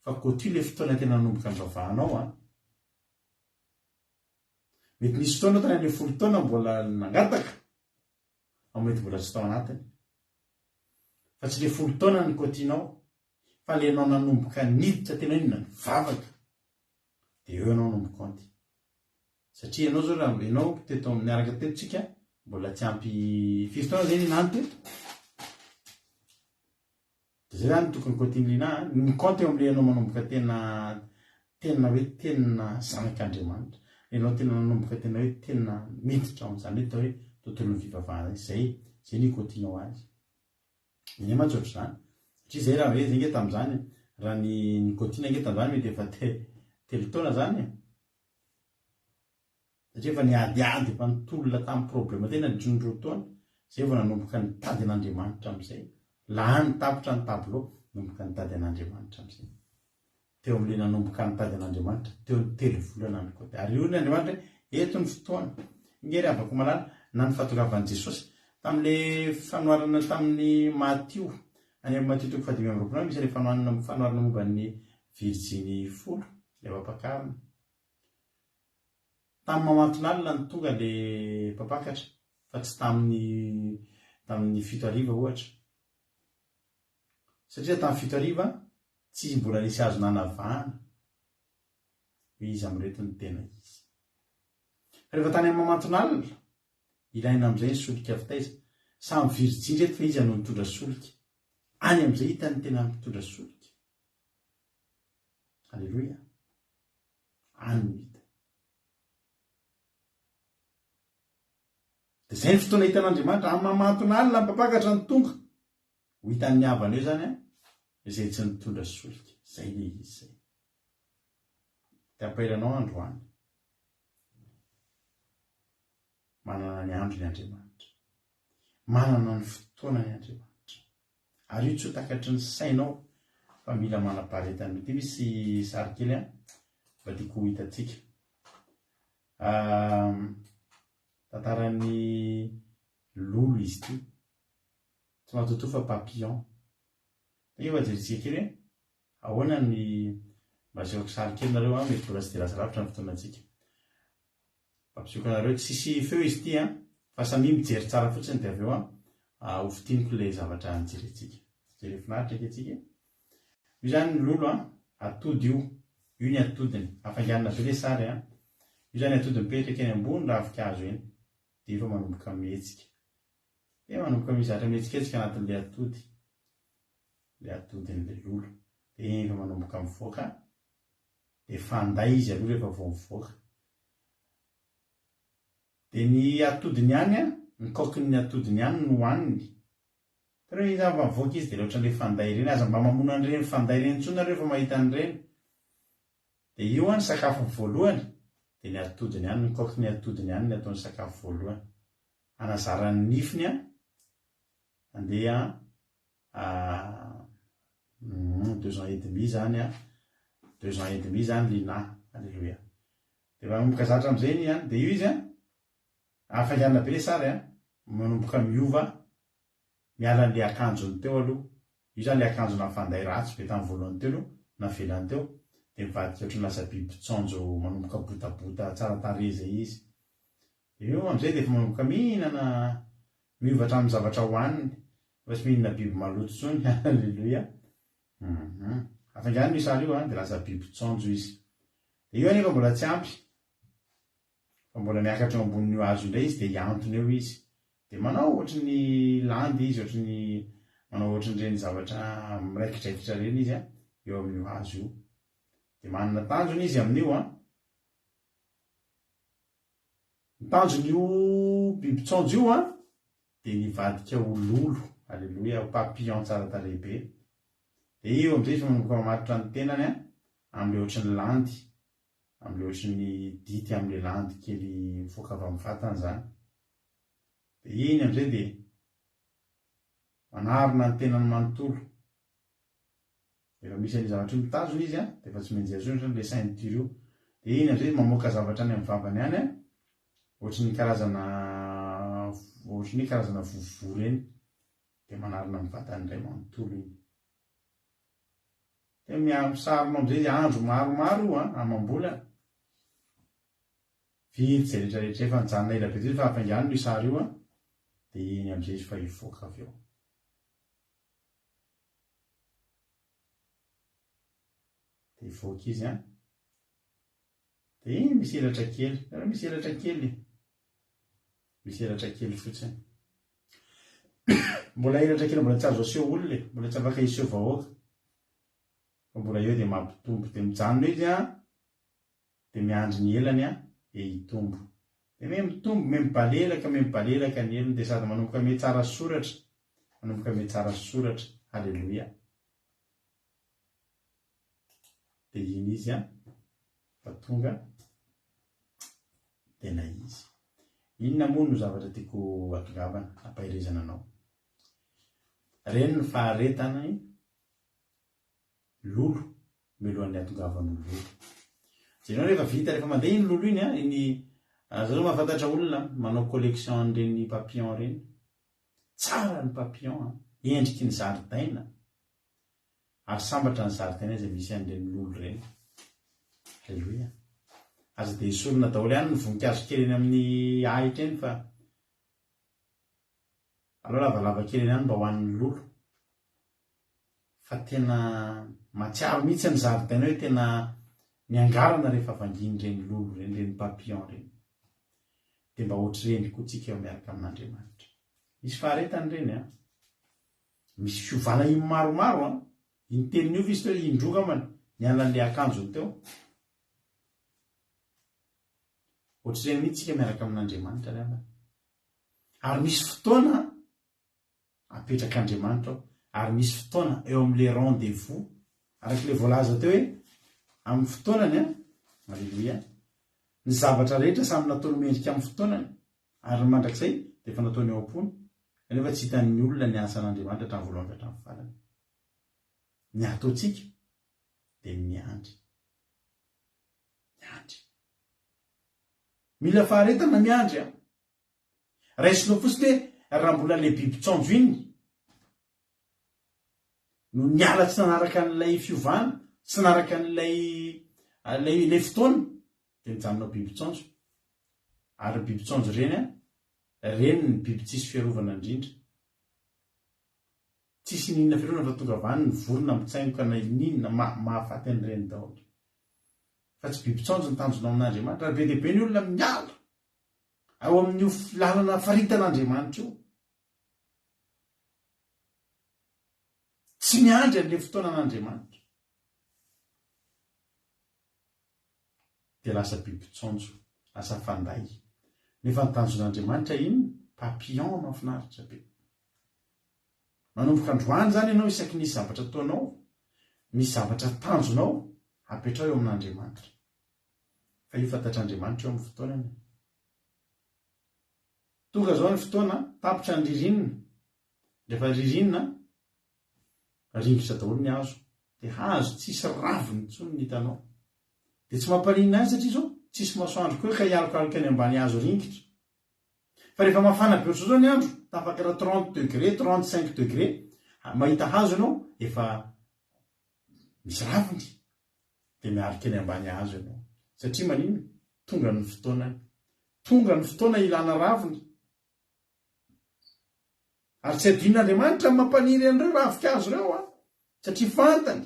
Fa koa le fotoana tena nanomboka nivavahanao an! Mety nisy fotoana tany amin'ny folo taona mbola nangataka, ao mety mbola tsy tao anatiny. Fa tsy le folo taona ny kotianao, fa le enao nanomboka niditra tena inona, nivavaka, de eo ianao no mikaonty. Satria ianao zao raha ianao teto niaraka teto tsika, mbola tsy ampy firy taona zay ninany teto? Dia zay zany tokony côté-n'i Lina a, ny mi-compte eo amin'ilay ianao manomboka tena tena hoe tena zanak'Andriamanitra, ianao tena nanomboka tena hoe tena miditra ao amin'izany hoe atao hoe tontolon'ny fivavahana izay, zay ny côté-nao azy. Ny anay mantsy ohatr'izany, satria zay raha hoe zay nge tamin'izany, raha ny ny côté-na nge tamin'izany mety efa telo taona zany e. Satria efa niadiady, efa nitolona tamin'ny problème tena nandritry ny roa taona, zay vao nanomboka nitady an'Andriamanitra amin'izay. Lany tapitra ny tableau, nanomboka nitady an'Andriamanitra amin'izay. Teo amin'ilay nanomboka nitady an'Andriamanitra, teo ny telo volana ny côté. Ary hoy ny Andriamanitra hoe, eto ny fotoana. Inge ry havako malala, na ny fahatongavan'i Jesosy, tamin'ilay fanoharana tamin'ny Matio, any amin'ny Matio toko fahadimy amby roapolo any misy ilay fanohanana, fanoharana momba ny virjiny folo, ilay ampakarina. Tamin'ny mamantonalina no tonga le mpampakatra fa tsy tamin'ny tamin'ny fito hariva ohatra. Satria tamin'ny fito hariva tsy mbola nisy azo nanavahana hoe iza amin'ireto no tena izy. Fa rehefa tany amin'ny mamantonalina, ilaina amin'izay ny solika avy taiza? Samy virjiny ireto fa iza no nitondra solika? Any amin'izay hita ny tena mpitondra solika. Aleloia. Any no hita. Dia izay ny fotoana hitan'Andriamanitra, amin'ny mamanton'alina ny mpampakatra no tonga. Ho hitan'ny havana eo izany an, izay tsy nitondra solika. Izay ilay izy izay. Dia ampahery anao androany. Manana ny androny Andriamanitra. Manana ny fotoanany Andriamanitra. Ary io tsy ho takatry ny sainao fa mila manam-paharetana. Ity misy sary kely an, mba tiako ho hitantsika. Tantaran'ny lolo izy ity. Tsy matotoa fa papillon. Dia efa jerentsika kely hoe ahoana ny mba asehoko sary kely nareo an, mety mbola tsy dia lasa lavitra ny fotoanantsika. Mampisioka anareo, tsisy feo izy ity an, fa samia mijery tsara fotsiny dia avy eo an, ho fintiniko ilay zavatra nijerentsika. Jereo finaritra ange tsika e. Io izany ny lolo an, atody io, io ny atodiny, hafainganina be ilay sary an. Io izany atody mipetraka eny ambony ravinkazo eny, dia efa manomboka mihetsika. Dia manomboka misy zavatra mihetsiketsika anatin'ilay atody, ilay atodin'ilay lolo. Dia efa manomboka mivoaka Dia fanday izy aloha rehefa vao mivoaka. Dia ny atodiny ihany an, ny kaokin'ny atodiny ihany no hohaniny. Hitanareo izy rehefa mivoaka izy dia ilay ohatran'ilay fanday ireny, aza mba mamono an'ireny fanday ireny intsony nareo rehefa mahita an'ireny. Dia io an ny sakafony voalohany, dia ny atodiny ihany, ny kaokin'ny atodiny ihany ny ataony sakafo voalohany. Hanazarany ny nifiny an, handeha Deux ans et demi zany an, deux ans et demi zany Lina, aleloia. Dia manomboka zatra amizay iny an, dia io izy an, hafainganina be le sary an, manomboka miova, miala an'le akanjony teo aloha, io zany le akanjo nafanday ratsy be tamin'ny voalohany teo aloha, navelany teo, dia mivadika ohatran'ny lasa biby tsonjo manomboka botabota tsara tarehy zay izy. Dia io amizay dia efa manomboka mihinana Miova hatramin'ny zavatra hohaniny, fa tsy mihinana biby maloto intsony, Alléluia. Hum. Afaingano io sary io an, dia lasa biby tsonjo izy. Dia io anefa mbola tsy ampy. Fa mbola miakatra eo ambonin'io hazo io indray izy dia hihantona eo izy. Dia manao ohatry ny landy izy, ohatry ny manao ohatrin'ireny zavatra miraikidraikitra ireny izy an, eo amin'io hazo io. Dia manana tanjona izy amin'io an. Ny tanjon'io bibitsaonjo io an, dia ny hivadika ho lolo, aleloia, ho papillon tsara tarehy be. Dia io amin'izay izy manomboka mamatotra ny tenany an, amin'ilay ohatry ny landy, amin'ilay ohatry ny dity amin'ilay landy kely mifoaka avy amin'ny vatany izany. Dia iny amin'izay dia manarona ny tenany manontolo. Rehefa misy an'io zavatra io mitazona izy an, dia efa tsy mianjera intsony izany ilay ceinture io. Dia iny amin'izay izy mamoaka zavatra any amin'ny vavany any an, ohatry ny karazana ohatry ny hoe karazana vovovoa ireny. Dia manarona ny vatany iray manontolo iny. Dia miha-misarona amin'izay izy andro maromaro io an, amam-bolana. Vita izay rehetra rehetra efa nijanona ela be teo izy fa hafainganina io sary io an, dia iny amin'izay izy fa hivoaka avy eo. Dia hivoaka izy an. Dia iny misy elatra kely. Hitanareo misy elatra kely. Misy elatra kely fotsiny. Mbola elatra kely mbola tsy azo aseho olona e. Mbola tsy afaka hiseho vahoaka. Fa mbola eo dia mampitombo. Dia mijanona eo izy an. Dia miandry ny elany an, dia hitombo. Dia miha mitombo, miha mibalelaka, miha mibalelaka ny elony, dia sady manomboka miha tsara soratra, manomboka miha tsara soratra. Haleloia. Dia iny izy an, fa tonga tena izy. Inona moa no zavatra tiako hatongavana, hampaherezana anao? Reny ny faharetana lolo mialohan'ny hatongavan'io lolo. Jereo rehefa vita, rehefa mandeha iny lolo iny an, iny, za zao mahafantatra olona manao collection an'ireny papillon ireny. Tsara ny papillon an, endriky ny zaridaina. Ary sambatra ny zaridaina izay misy an'ireny lolo ireny. Aleloia. Aza dia esorina daholo ihany ny voninkazo kely eny amin'ny ahitra eny fa aleo lavalava kely eny ihany mba ho an'ny lolo. Fa tena mahatsiaro mihitsy ny zaridaina hoe tena miangarana rehefa vangian'ireny lolo ireny, ireny papillon ireny. Dia mba ohatr'ireny koa tsika eo miaraka amin'Andriamanitra. Misy faharetana ireny an. Misy fiovana iny maromaro an. Iny telo niova izy teo, indroa angambany niala an'ilay akanjony teo. Ohatr'ireny mihitsy tsika miaraka amin'Andriamanitra ry havana. Ary misy fotoana Apetrak'Andriamanitra ao ary misy fotoana eo amin'ilay rendez-vous araka ilay voalaza teo hoe amin'ny fotoanany an, Aleloia, ny zavatra rehetra samy nataony mendrika amin'ny fotoanany ary ny mandrakizay dia efa nataony ao am-pony kanefa tsy hitan'ny olona ny asan'Andriamanitra hatramin'ny voalohany ka hatramin'ny farany. Ny ataontsika dia ny miandry. Miandry. Mila faharetana miandry an. Raisinao fotsiny hoe raha mbola ilay biby tsaonjo iny no niala tsy nanaraka an'ilay fiovana, tsy nanaraka an'ilay ilay ilay fotoana dia mijanona ho biby tsaonjo. Ary biby tsaonjo ireny an, ireny ny biby tsisy fiarovana indrindra. Tsisy n'inona fiarovana fa tonga avy any ny vorona mitsaingoka na n'inona mahafaty an'ireny daholo. Fa tsy biby tsaonjo ny tanjonao amin'Andriamanitra. Ary be dia be ny olona miala Ao amin'io lalana faritan'Andriamanitra io. Tsy miandry an'ilay fotoanan'Andriamanitra. Dia lasa biby tsaonjo, lasa fanday. Nefa ny tanjon'Andriamanitra inona? Papillon mahafinaritra be. Manomboka androany izany ianao isaky ny zavatra ataonao, misy zavatra tanjonao, apetraho eo amin'Andriamanitra. Fa io fantatr'Andriamanitra io amin'ny fotoanany. Tonga izao ny fotoana, tapitra ny ririnina. Rehefa ririnina, ringitra daholo ny hazo. Dia hazo tsisy raviny intsony ny hitanao. Dia tsy mampaninona ahy satria izao tsisy masoandro koa ka hialokaloka eny ambany hazo ringitra. Fa rehefa mafana be ohatr'izao ny andro, tafakatra 30 degré, 35 degré, mahita hazo ianao, efa misy raviny. dia miarika eny ambany hazo ianao. Satria maninona? Tonga ny fotoanany. Tonga ny fotoana ilana raviny. Ary tsy adinon'Andriamanitra ny mampaniry an'ireo ravinkazo ireo an! Satria fantany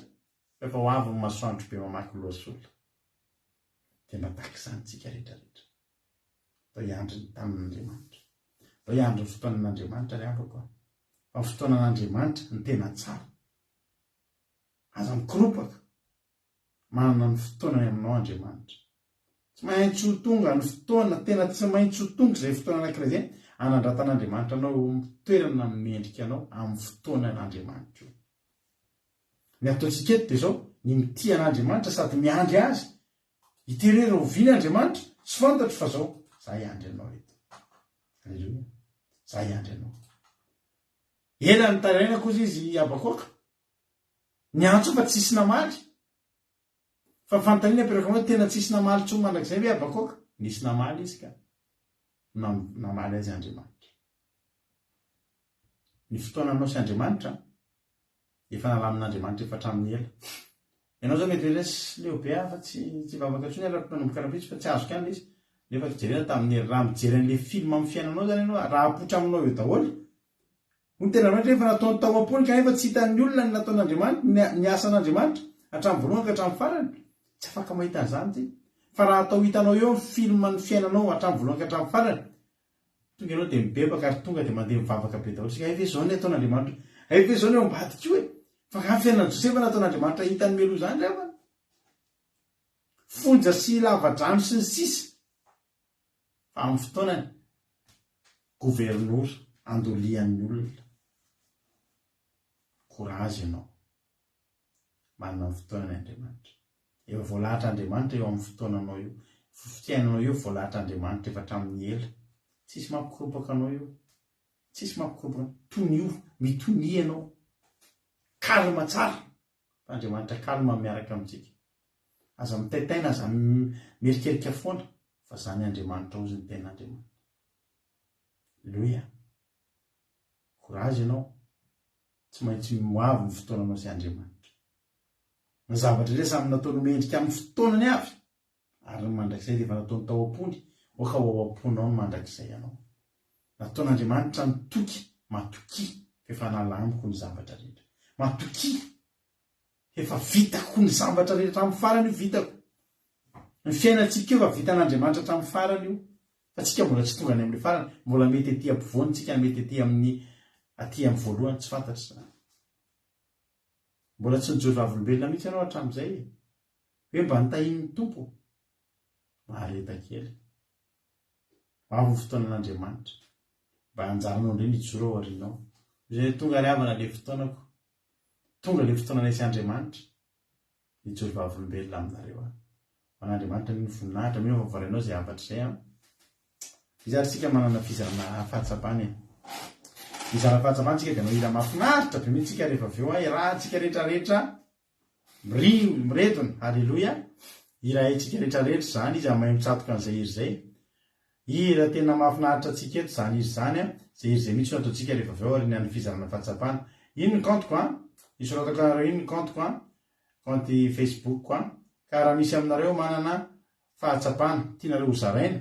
fa efa ho avy ny masoandro be mamaky loha sola. Dia mba tahaka izany tsika rehetra rehetra. Ndao hiandry ny tanin'Andriamanitra. Ndao hiandry ny fotoanan'Andriamanitra ry havako a. Fa ny fotoanan'Andriamanitra no tena tsara. Aza mikoropaka. Manana ny fotoanany aminao Andriamanitra. Tsy maintsy ho tonga ny fotoana, tena tsy maintsy ho tonga izay fotoana anankiray izay hanandratan'Andriamanitra anao eo amin'ny toerana mendrika anao amin'ny fotoanan'Andriamanitra io. Ny ataontsika eto dia izao, ny mitia an'Andriamanitra sady miandry Azy. Hiteny hoe rahoviana Andriamanitra? Tsy fantatro fa izao, za hiandry anao eto. Aleloia. Za hiandry anao. Ela nitarainako hozy izy Habakoka. Niantso fa tsisy namaly. Fa fanontaniana apetrako aminao, tena tsisy namaly intsony mandrakizay ve Habakoka? Nisy namaly izy ka. Namaly azy Andriamanitra. Ny fotoananao sy Andriamanitra efa nalamin'Andriamanitra efa hatramin'ny ela. Ianao izao mety hoe tsy leo be aho fa tsy tsy hivavaka intsony aho manomboka rahampitso fa tsy azoko ihany ilay izy. Nefa jerena tamin'ny raha mijery an'ilay film amin'ny fiainanao izany ianao, raha apoitra aminao eo daholo, Hoy ny tenin'Andriamanitra hoe efa nataony tao am-pony kanefa tsy hitan'ny olona ny nataon'Andriamanitra, ny asan'Andriamanitra, hatramin'ny voalohany ka hatramin'ny farany. Tsy afaka mahita an'izany isika. Fa raha atao hitanao eo ny film ny fiainanao hatramin'ny voalohany ka hatramin'ny farany, tonga ianao dia mibebaka ary tonga dia mandeha mivavaka be daholo isika. Hay ve izao ny ataon'Andriamanitra? Hay ve izao ny ao ambadika io e? Fa angaha ny fiainan'i Josefa nataon'Andriamanitra hitany mialoha izany ry havana? Fonja sy lavadrano sy ny sisa. Fa amin'ny fotoanany, governora andolian'ny olona. Courage ianao. Manana ny fotoanany Andriamanitra. Efa voalahatr'Andriamanitra eo amin'ny fotoananao io. Fiainanao io voalahatr'Andriamanitra efa hatramin'ny ela. Tsisy mampikoropaka anao io. Tsisy mampikoropaka. Tonio, mitonia ianao. Calme tsara. Fa Andriamanitra calme miaraka amintsika. Aza mitaitaina, aza mierikerika foana fa zany Andriamanitra ozy ny tena Andriamanitra. Aleloia. Courage ianao. Tsy maintsy ho avy ny fotoananao sy Andriamanitra. Ny zavatra rehetra samy nataony ho mendrika amin'ny fotoanany avy. Ary ny mandrakizay dia efa nataony tao am-pony, aoka ho ao am-ponao ny mandrakizay anao. Nataon'Andriamanitra ny toky, matokia fa efa nalamiko ny zavatra rehetra. Matokia fa efa vitako ny zavatra rehetra hatramin'ny farany io vitako. Ny fiainantsika io efa vitan'Andriamanitra hatramin'ny farany io. Fa tsika mbola tsy tonga any amin'ilay farany, mbola mety aty ampovoany tsika na mety aty amin'ny aty amin'ny voalohany, tsy fantatra izany. Mbola tsy nijoro vavolombelona mihitsy ianao hatramin'izay e. Hoe mba nitahian'ny Tompo? Mahareta kely. Ho avy ny fotoanan'Andriamanitra. Mba anjaranao indray ny hijoro ao aoriana ao. Izay hoe tonga ry havana ilay fotoanako. Tonga ilay fotoananay sy Andriamanitra. Hijoro vavolombelona aminareo aho. Ho an'Andriamanitra anie ny voninahitra. Mino aho fa voarainao izay hafatra izay an. Iza ary tsika manana fizarana fahatsapana e? Mizara fahatsapana tsika dia hanao hira mahafinaritra be mihitsy tsika rehefa avy eo an. Iarahantsika rehetra rehetra. Mirio, miredona, Haleloia! Hira haintsika rehetrarehetra izany, iza mahay mitsatoka an'izay hira izay? Hira tena mahafinaritra antsika eto izany hira izany an! Izay hira izay mihitsy no ataontsika rehefa avy eo aorian'ny fizarana fahatsapana. Iny ny kaontiko an! Isoratako anareo iny ny kaontiko an! Kaonty Facebook-ko an! Ka raha misy aminareo manana fahatsapana tianareo hozaraina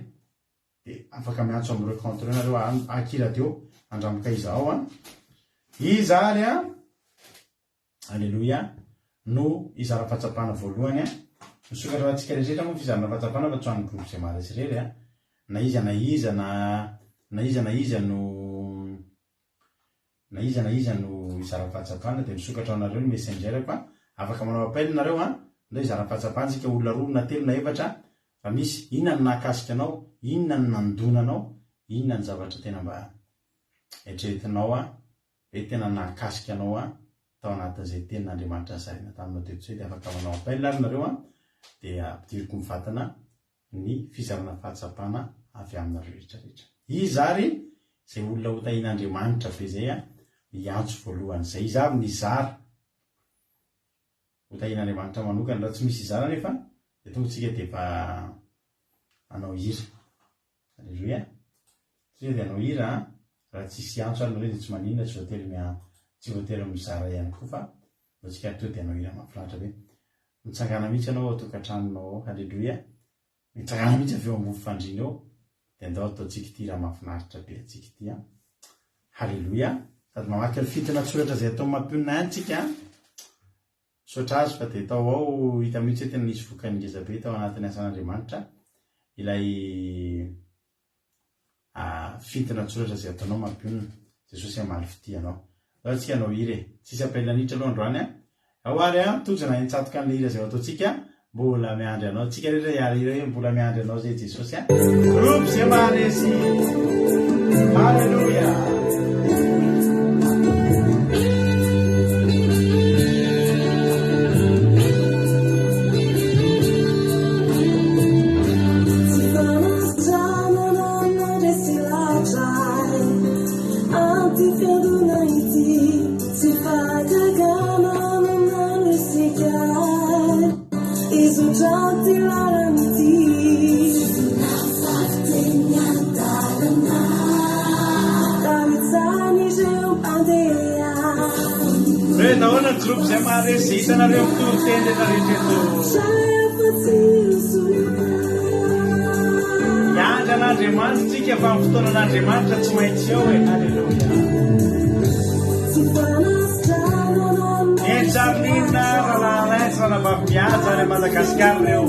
dia afaka miantso amin'ireo kaonty ireo nareo an! Aky Radio, andramo kaiza ao an! Iza ary an! Aleloia no hizara fahatsapana voalohany a. Misokatra ho antsika rehetra moa fizarana fahatsapana fa tsy ho an'ny groupe Gemales irery a. Na iza na iza na na iza na iza no na iza na iza no hizara fahatsapana dia misokatra ho anareo ny messenger-ko a. Afaka manao appel nareo a. Ndao hizara fahatsapana tsika olona roa na telo na efatra raha misy. Inona no nahakasika anao? Inona no nandona anao? Inona ny zavatra tena mba eritreretinao a? Hoe tena nahakasika anao an tao anatin'izay tenin'Andriamanitra nozaraina taminao teto izay dia afaka manao appel ary nareo an dia ampidiriko mivantana ny fizarana fahatsapana avy aminareo rehetra rehetra. Iza ary izay olona ho tahian'Andriamanitra be izay an hiantso voalohany izay? Iza avy ny hizara? Ho tahian'Andriamanitra manokana. Raha tsy misy hizara anefa dia tonga tsika dia efa hanao hira. Aleloia. Tsika dia hanao hira an, raha tsisy hiantso ary nareo dia tsy maninona, tsy voatery mia, tsy voatery mizara ihany koa fa ndao tsika ary tonga dia hanao hira mahafinaritra be. Mitsangàna mihitsy ianao ao an-tokantranonao ao. Aleloia. Mitsangàna mihitsy avy eo ambony fandriana eo dia ndao ataontsika ity hira mahafinaritra be antsika ity an. Haleloia. Sady mamaky ny fintina an-tsoratra izay ataon'i Mampionona ihany tsika an. Misaotra azy fa dia tao ao hita mihitsy hoe tena nisy vokany ngeza be tao anatin'ny asan'Andriamanitra ilay. fintina an-tsoratra izay ataonao mampionona. Jesosy hamaly fitia anao. Ndao tsika hanao hira e. Tsisy appel an'hitra aloha androany an. Ao ary an, tojo na hitsatoka an'ilay hira izay ho ataontsika, Mbola miandry anao. Tsika rehetra hiara hira hoe mbola miandry anao zay Jesosy an. Groupe zay maharesy. Haleloia. Hoe nahoana ny groupe zay maharesy zay hitanareo mitory teny rehetra rehetra eto. Miandry an'Andriamanitra tsika fa ny fotoanan'Andriamanitra tsy maintsy eo e. Alléluia. Eny Charline, Rahalahy Alain sy Ranabavy Mihaja any Madagascar ireo.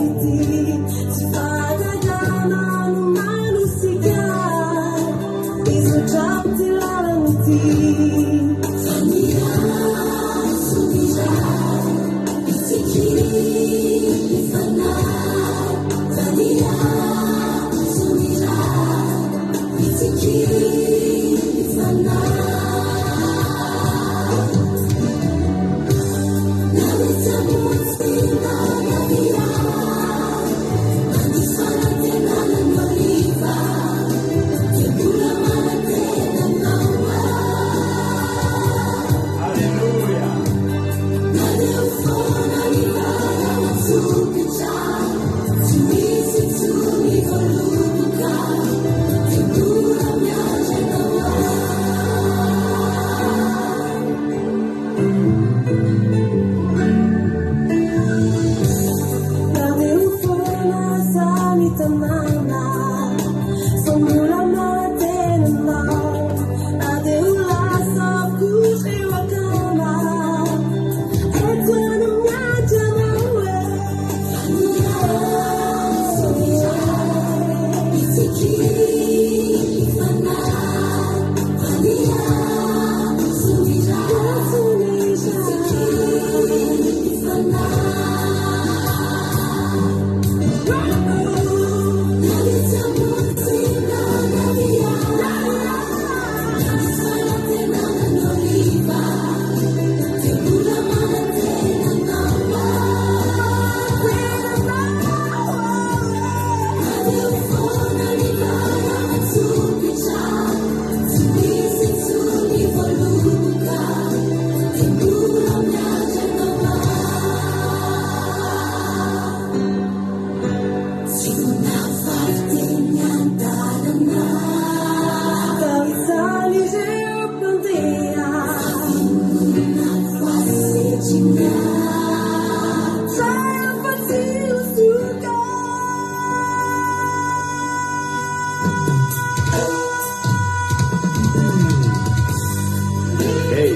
Hey,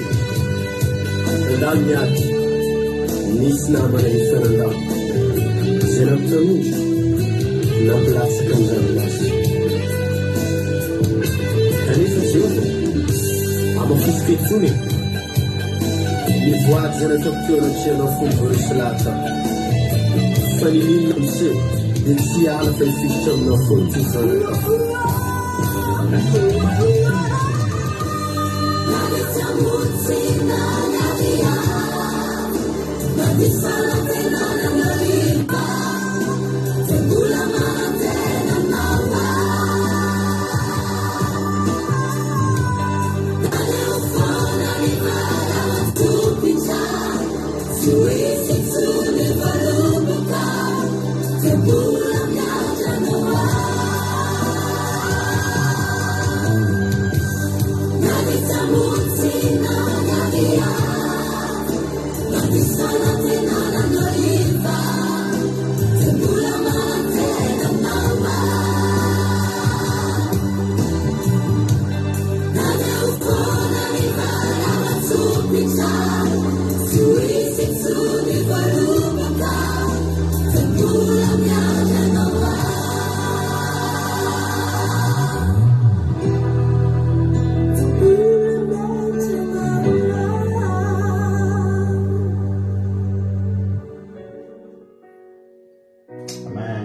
nandalo ny ady, nisy namana efa nandao, izay nampitanondry, nampilatsaka ny ranomaso. Kanefa Jehovah, hamafisiko intsony e! Ny voady izay nataoko teo anatrehanao fony vao resy lahatra aho. Fa niniana miseho dia tsy hiala fa hifikitra aminao foana ity zanakao.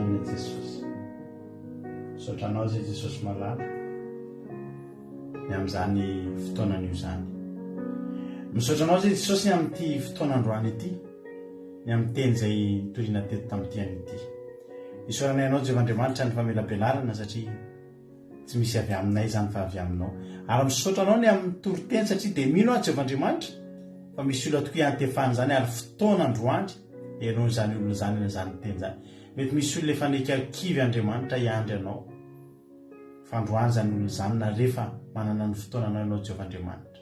Amen Jesosy. Misaotra anao zay Jesosy malala ny amin'izany fotoana anio izany. Misaotra anao zay Jesosy ny amin'ity fotoana androany ity, ny amin'ny teny izay nitoriana teto tamin'ity anio ity. Isaoranay anao Jehovah Andriamanitra ny famelabelarana satria Tsy misy avy aminay izany fa avy aminao. Ary misaotra anao ny amin'ny toriteny satria dia mino aho Jehovah Andriamanitra fa misy olona tokoa iantefana izany ary fotoana androany henoina izany olona izany na izany teny izany. Mety misy olona efa nikakivy Andriamanitra hiandry anao fa androany izany olona izany na rehefa manana ny fotoananao ianao Jehovah Andriamanitra.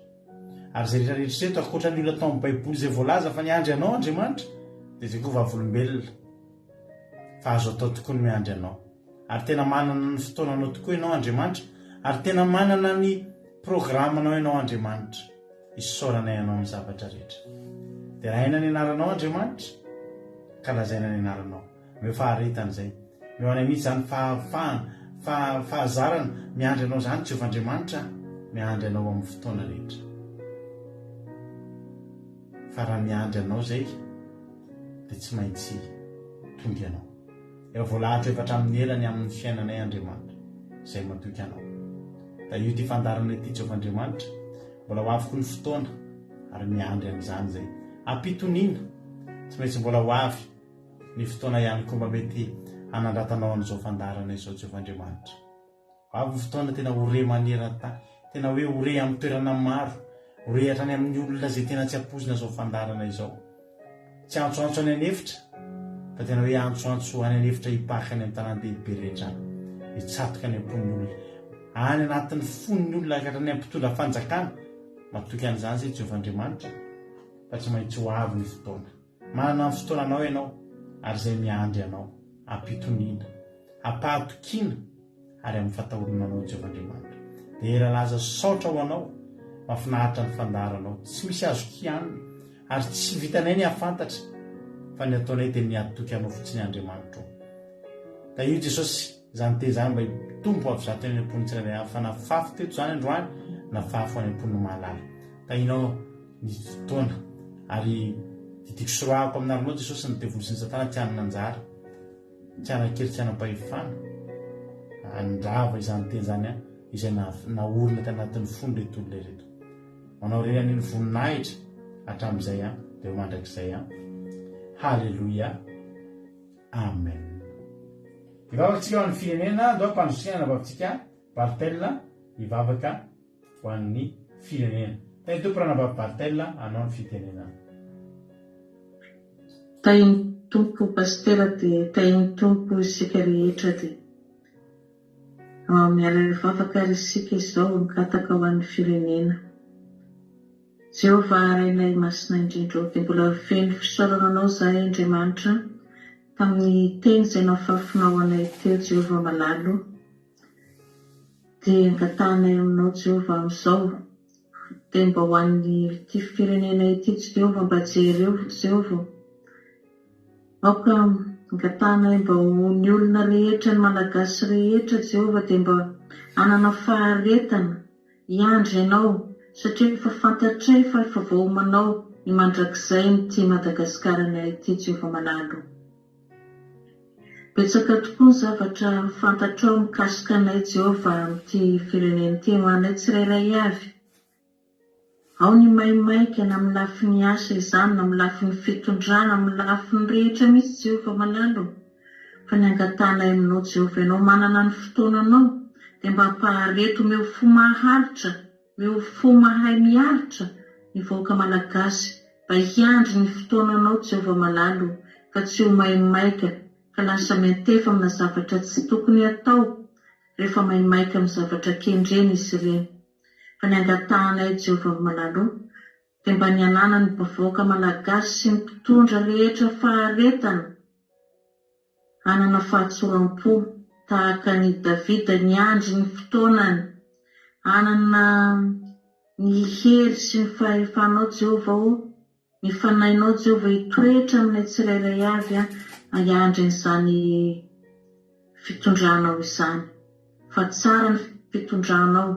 Ary izay rehetra rehetra ireto ankoatra ny olona tao amin'ny baiboly izay voalaza fa niandry anao Andriamanitra dia izay koa vavolombelona fa azo atao tokoa ny miandry anao. Ary tena manana ny fotoananao tokoa ianao Andriamanitra, ary tena manana ny programanao ianao Andriamanitra. Isaoranay anao amin'ny zavatra rehetra. Deraina ny anaranao Andriamanitra, ka lazaina ny anaranao. Omeo faharetana izay. Omeo anay mihitsy izany fahafahana, faha, fahazarana miandry anao izany Jehovah Andriamanitra, miandry anao amin'ny fotoana rehetra. Fa raha miandry anao izay, dia tsy maintsy tonga ianao. Efa voalahatra efa hatramin'ny ela ny amin'ny fiainanay Andriamanitra, izay matoky Anao. Tahio ity fandaharana ity Jehovah Andriamanitra, mbola ho avy koa ny fotoana, ary miandry an'izany izay. Ampitoniana, tsy maintsy mbola ho avy ny fotoana ihany koa mba mety hanandratanao an'izao fandaharana izao Jehovah Andriamanitra. Ho avy ny fotoana tena ho re maneran-tany, tena hoe ho re amin'ny toerana maro, ho re hatrany amin'ny olona izay tena tsy ampoizina izao fandaharana izao. Tsy antsoantso any an'efitra, fa tena hoe antsoantso any an'efitra hipaka any amin'ny tanàn-dehibe rehetra any, hitsatoka any am-pon'ny olona, any anatin'ny fon'ny olona ka hatrany amin'ny mpitondra fanjakana. Matoky an'izany isika Jehovah Andriamanitra, fa tsy maintsy ho avy ny fotoana. Manana ny fotoananao ianao ary izay miandry anao am-pitoniana, am-pahatokiana ary amin'ny fatahorana anao Jehovah Andriamanitra. Dera laza saotra ho anao, mahafinaritra ny fandaharanao, tsy misy azo kianina ary tsy vitanay ny hahafantatra fa ny ataonay dia ny hatoky anao fotsiny Andriamanitro. Tahio Jesosy izany teny izany mba hitombo avy zato any am-pon'ny tsirairay avy fa nafafy teto izany androany, nafafy ho any am-pon'ny mahalala. Tahinao ny fotoana ary didiko sy roahako amin'ny anaranao Jesosy ny devoly sy ny satana tsy hanana anjara, tsy hanan-kery tsy hanam-pahefana handrava izany teny izany an, izay naorina tanatin'ny fony ireto olona ireto. Manao irery an'iny voninahitra hatramin'izay an, dia ho mandrakizay an. Haleloia. Amen. Hivavaka tsika ho an'ny firenena, andao ampandrosoina anabavintsika Bartel hivavaka ho an'ny firenena. Tahin'ny Tompo Ranabavy Bartel anao ny fitenenana. Tahin'ny Tompo Pasitera dia tahin'ny Tompo isika rehetra dia miara hivavaka ary isika izao mikataka ho an'ny firenena. Jehovah Rainay Masina indrindra ô dia mbola feno fisaorana Anao izahay Andriamanitra tamin'ny teny izay nafafinao anay teo Jehovah malala ô. Dia angatahanay aminao Jehovah amin'izao dia mba ho an'ity firenena ity Jehovah mba jereo Jehovah ô. Aoka angatahanay mba ho ny olona rehetra ny Malagasy rehetra Jehovah dia mba hanana faharetana hiandry Anao satria efa fantatray fa efa voaomanao ny mandrakizay amin'ity Madagasikaranay ity Jehovah malala ô. Betsaka tokoa ny zavatra fantatrao mikasika anay Jehovah amin'ity firenena ity, ho anay tsirairay avy. Ao ny maimaika na amin'ny lafiny asa izany na amin'ny lafiny fitondrana, amin'ny lafiny rehetra mihitsy Jehovah malala ô. Fa ny angatahanay aminao Jehovah ianao manana ny fotoananao dia mba ampahareto omeo fo maharitra Omeo fo mahay miaritra ny vahoaka Malagasy mba hiandry ny fotoananao Jehovah malala o fa tsy ho maimaika ka lasa miantefa amina zavatra tsy tokony hatao rehefa maimaika amin'ny zavatra kendrena izy ireny fa ny angatahanay Jehovah malala o dia mba ny hananan'ny vahoaka Malagasy sy ny mpitondra rehetra faharetana hanana fahatsoram-po tahaka an'i Davida niandry ny fotoanany, hanana ny hery sy ny fahefanao Jehovah ô, ny Fanahinao Jehovah hitoetra aminay tsirairay avy hiandry an'izany fitondranao izany. Fa tsara ny fitondranao,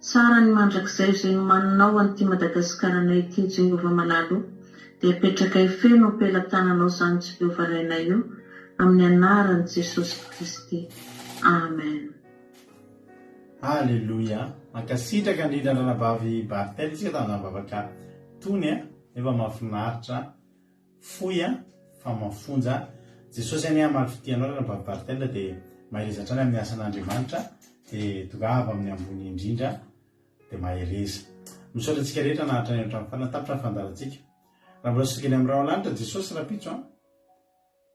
tsara ny mandrakizay izay nomaninao an'ity Madagasikaranay ity Jehovah malala o, dia apetrakay feno am-pelatananao izany Jehovah Rainay o. Amin'ny anaran'i Jesosy Kristy. Amen. Alléluia! Mankasitraka indrindra Ranabavy Barthel isika tamin'izany vavaka tony a, nefa mahafinaritra fohy a, fa mafonja. Jesosy anie hamaly fitia anao Ranabavy Barthel dia mahereza hatrany amin'ny asan'Andriamanitra dia tongava amin'ny ambony indrindra dia mahereza. Misaotra antsika rehetra naharitra ny hatramin'ny farany, tapitra ny fandaharantsika. Raha mbola sokely amin'ny rahona lanitra Jesosy rahampitso a.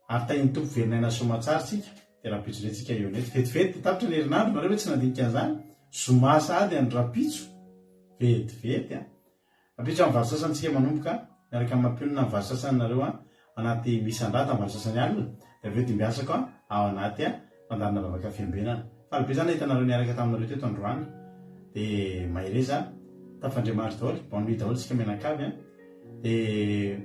Ary tahin'ny Tompo velon'aina soamatsara tsika dia rahampitso indray tsika hihaona eto. Vetivety dia tapitra ny herinandro, nareo ve tsy nandinika an'izany? Zoma sahady andro rahampitso. Vetivety an. Rahampitso amin'ny valo sasany tsika manomboka, miaraka amin'ny mampionona amin'ny valo sasany nareo an, anaty misandrata amin'ny valo sasany alina, dia avy eo dimbiasako an, ao anaty an, fandaharana vavaka fiambenana. Faly be za nahita anareo niaraka taminareo teto androany. Dia mahereza, tafandriamandry daholo, bonne nuit daholo tsika mianakavy an. Dia.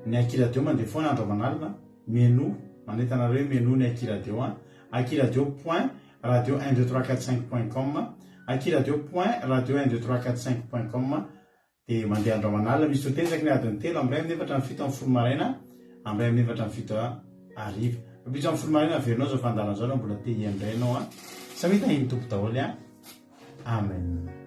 Ny Akiradio mandeha foana andro aman'alina, mihainoa, manentana anareo hoe mihainoa ny Akiradio an, akiradio point radio un deux trois quatre cinq point com, akiradio point radio un deux trois quatre cinq point com, dia mandeha andro aman'alina, misy toriteny isaky ny adiny telo, amin'ny iray amin'ny efatra amin'ny fito amin'ny folo maraina, amin'ny iray amin'ny efatra amin'ny fito hariva. Rahampitso amin'ny folo maraina averinao izao fandaharana izao raha mbola te hihaino indray ianao an. Samia tahin'ny Tompo daholo an. Amen.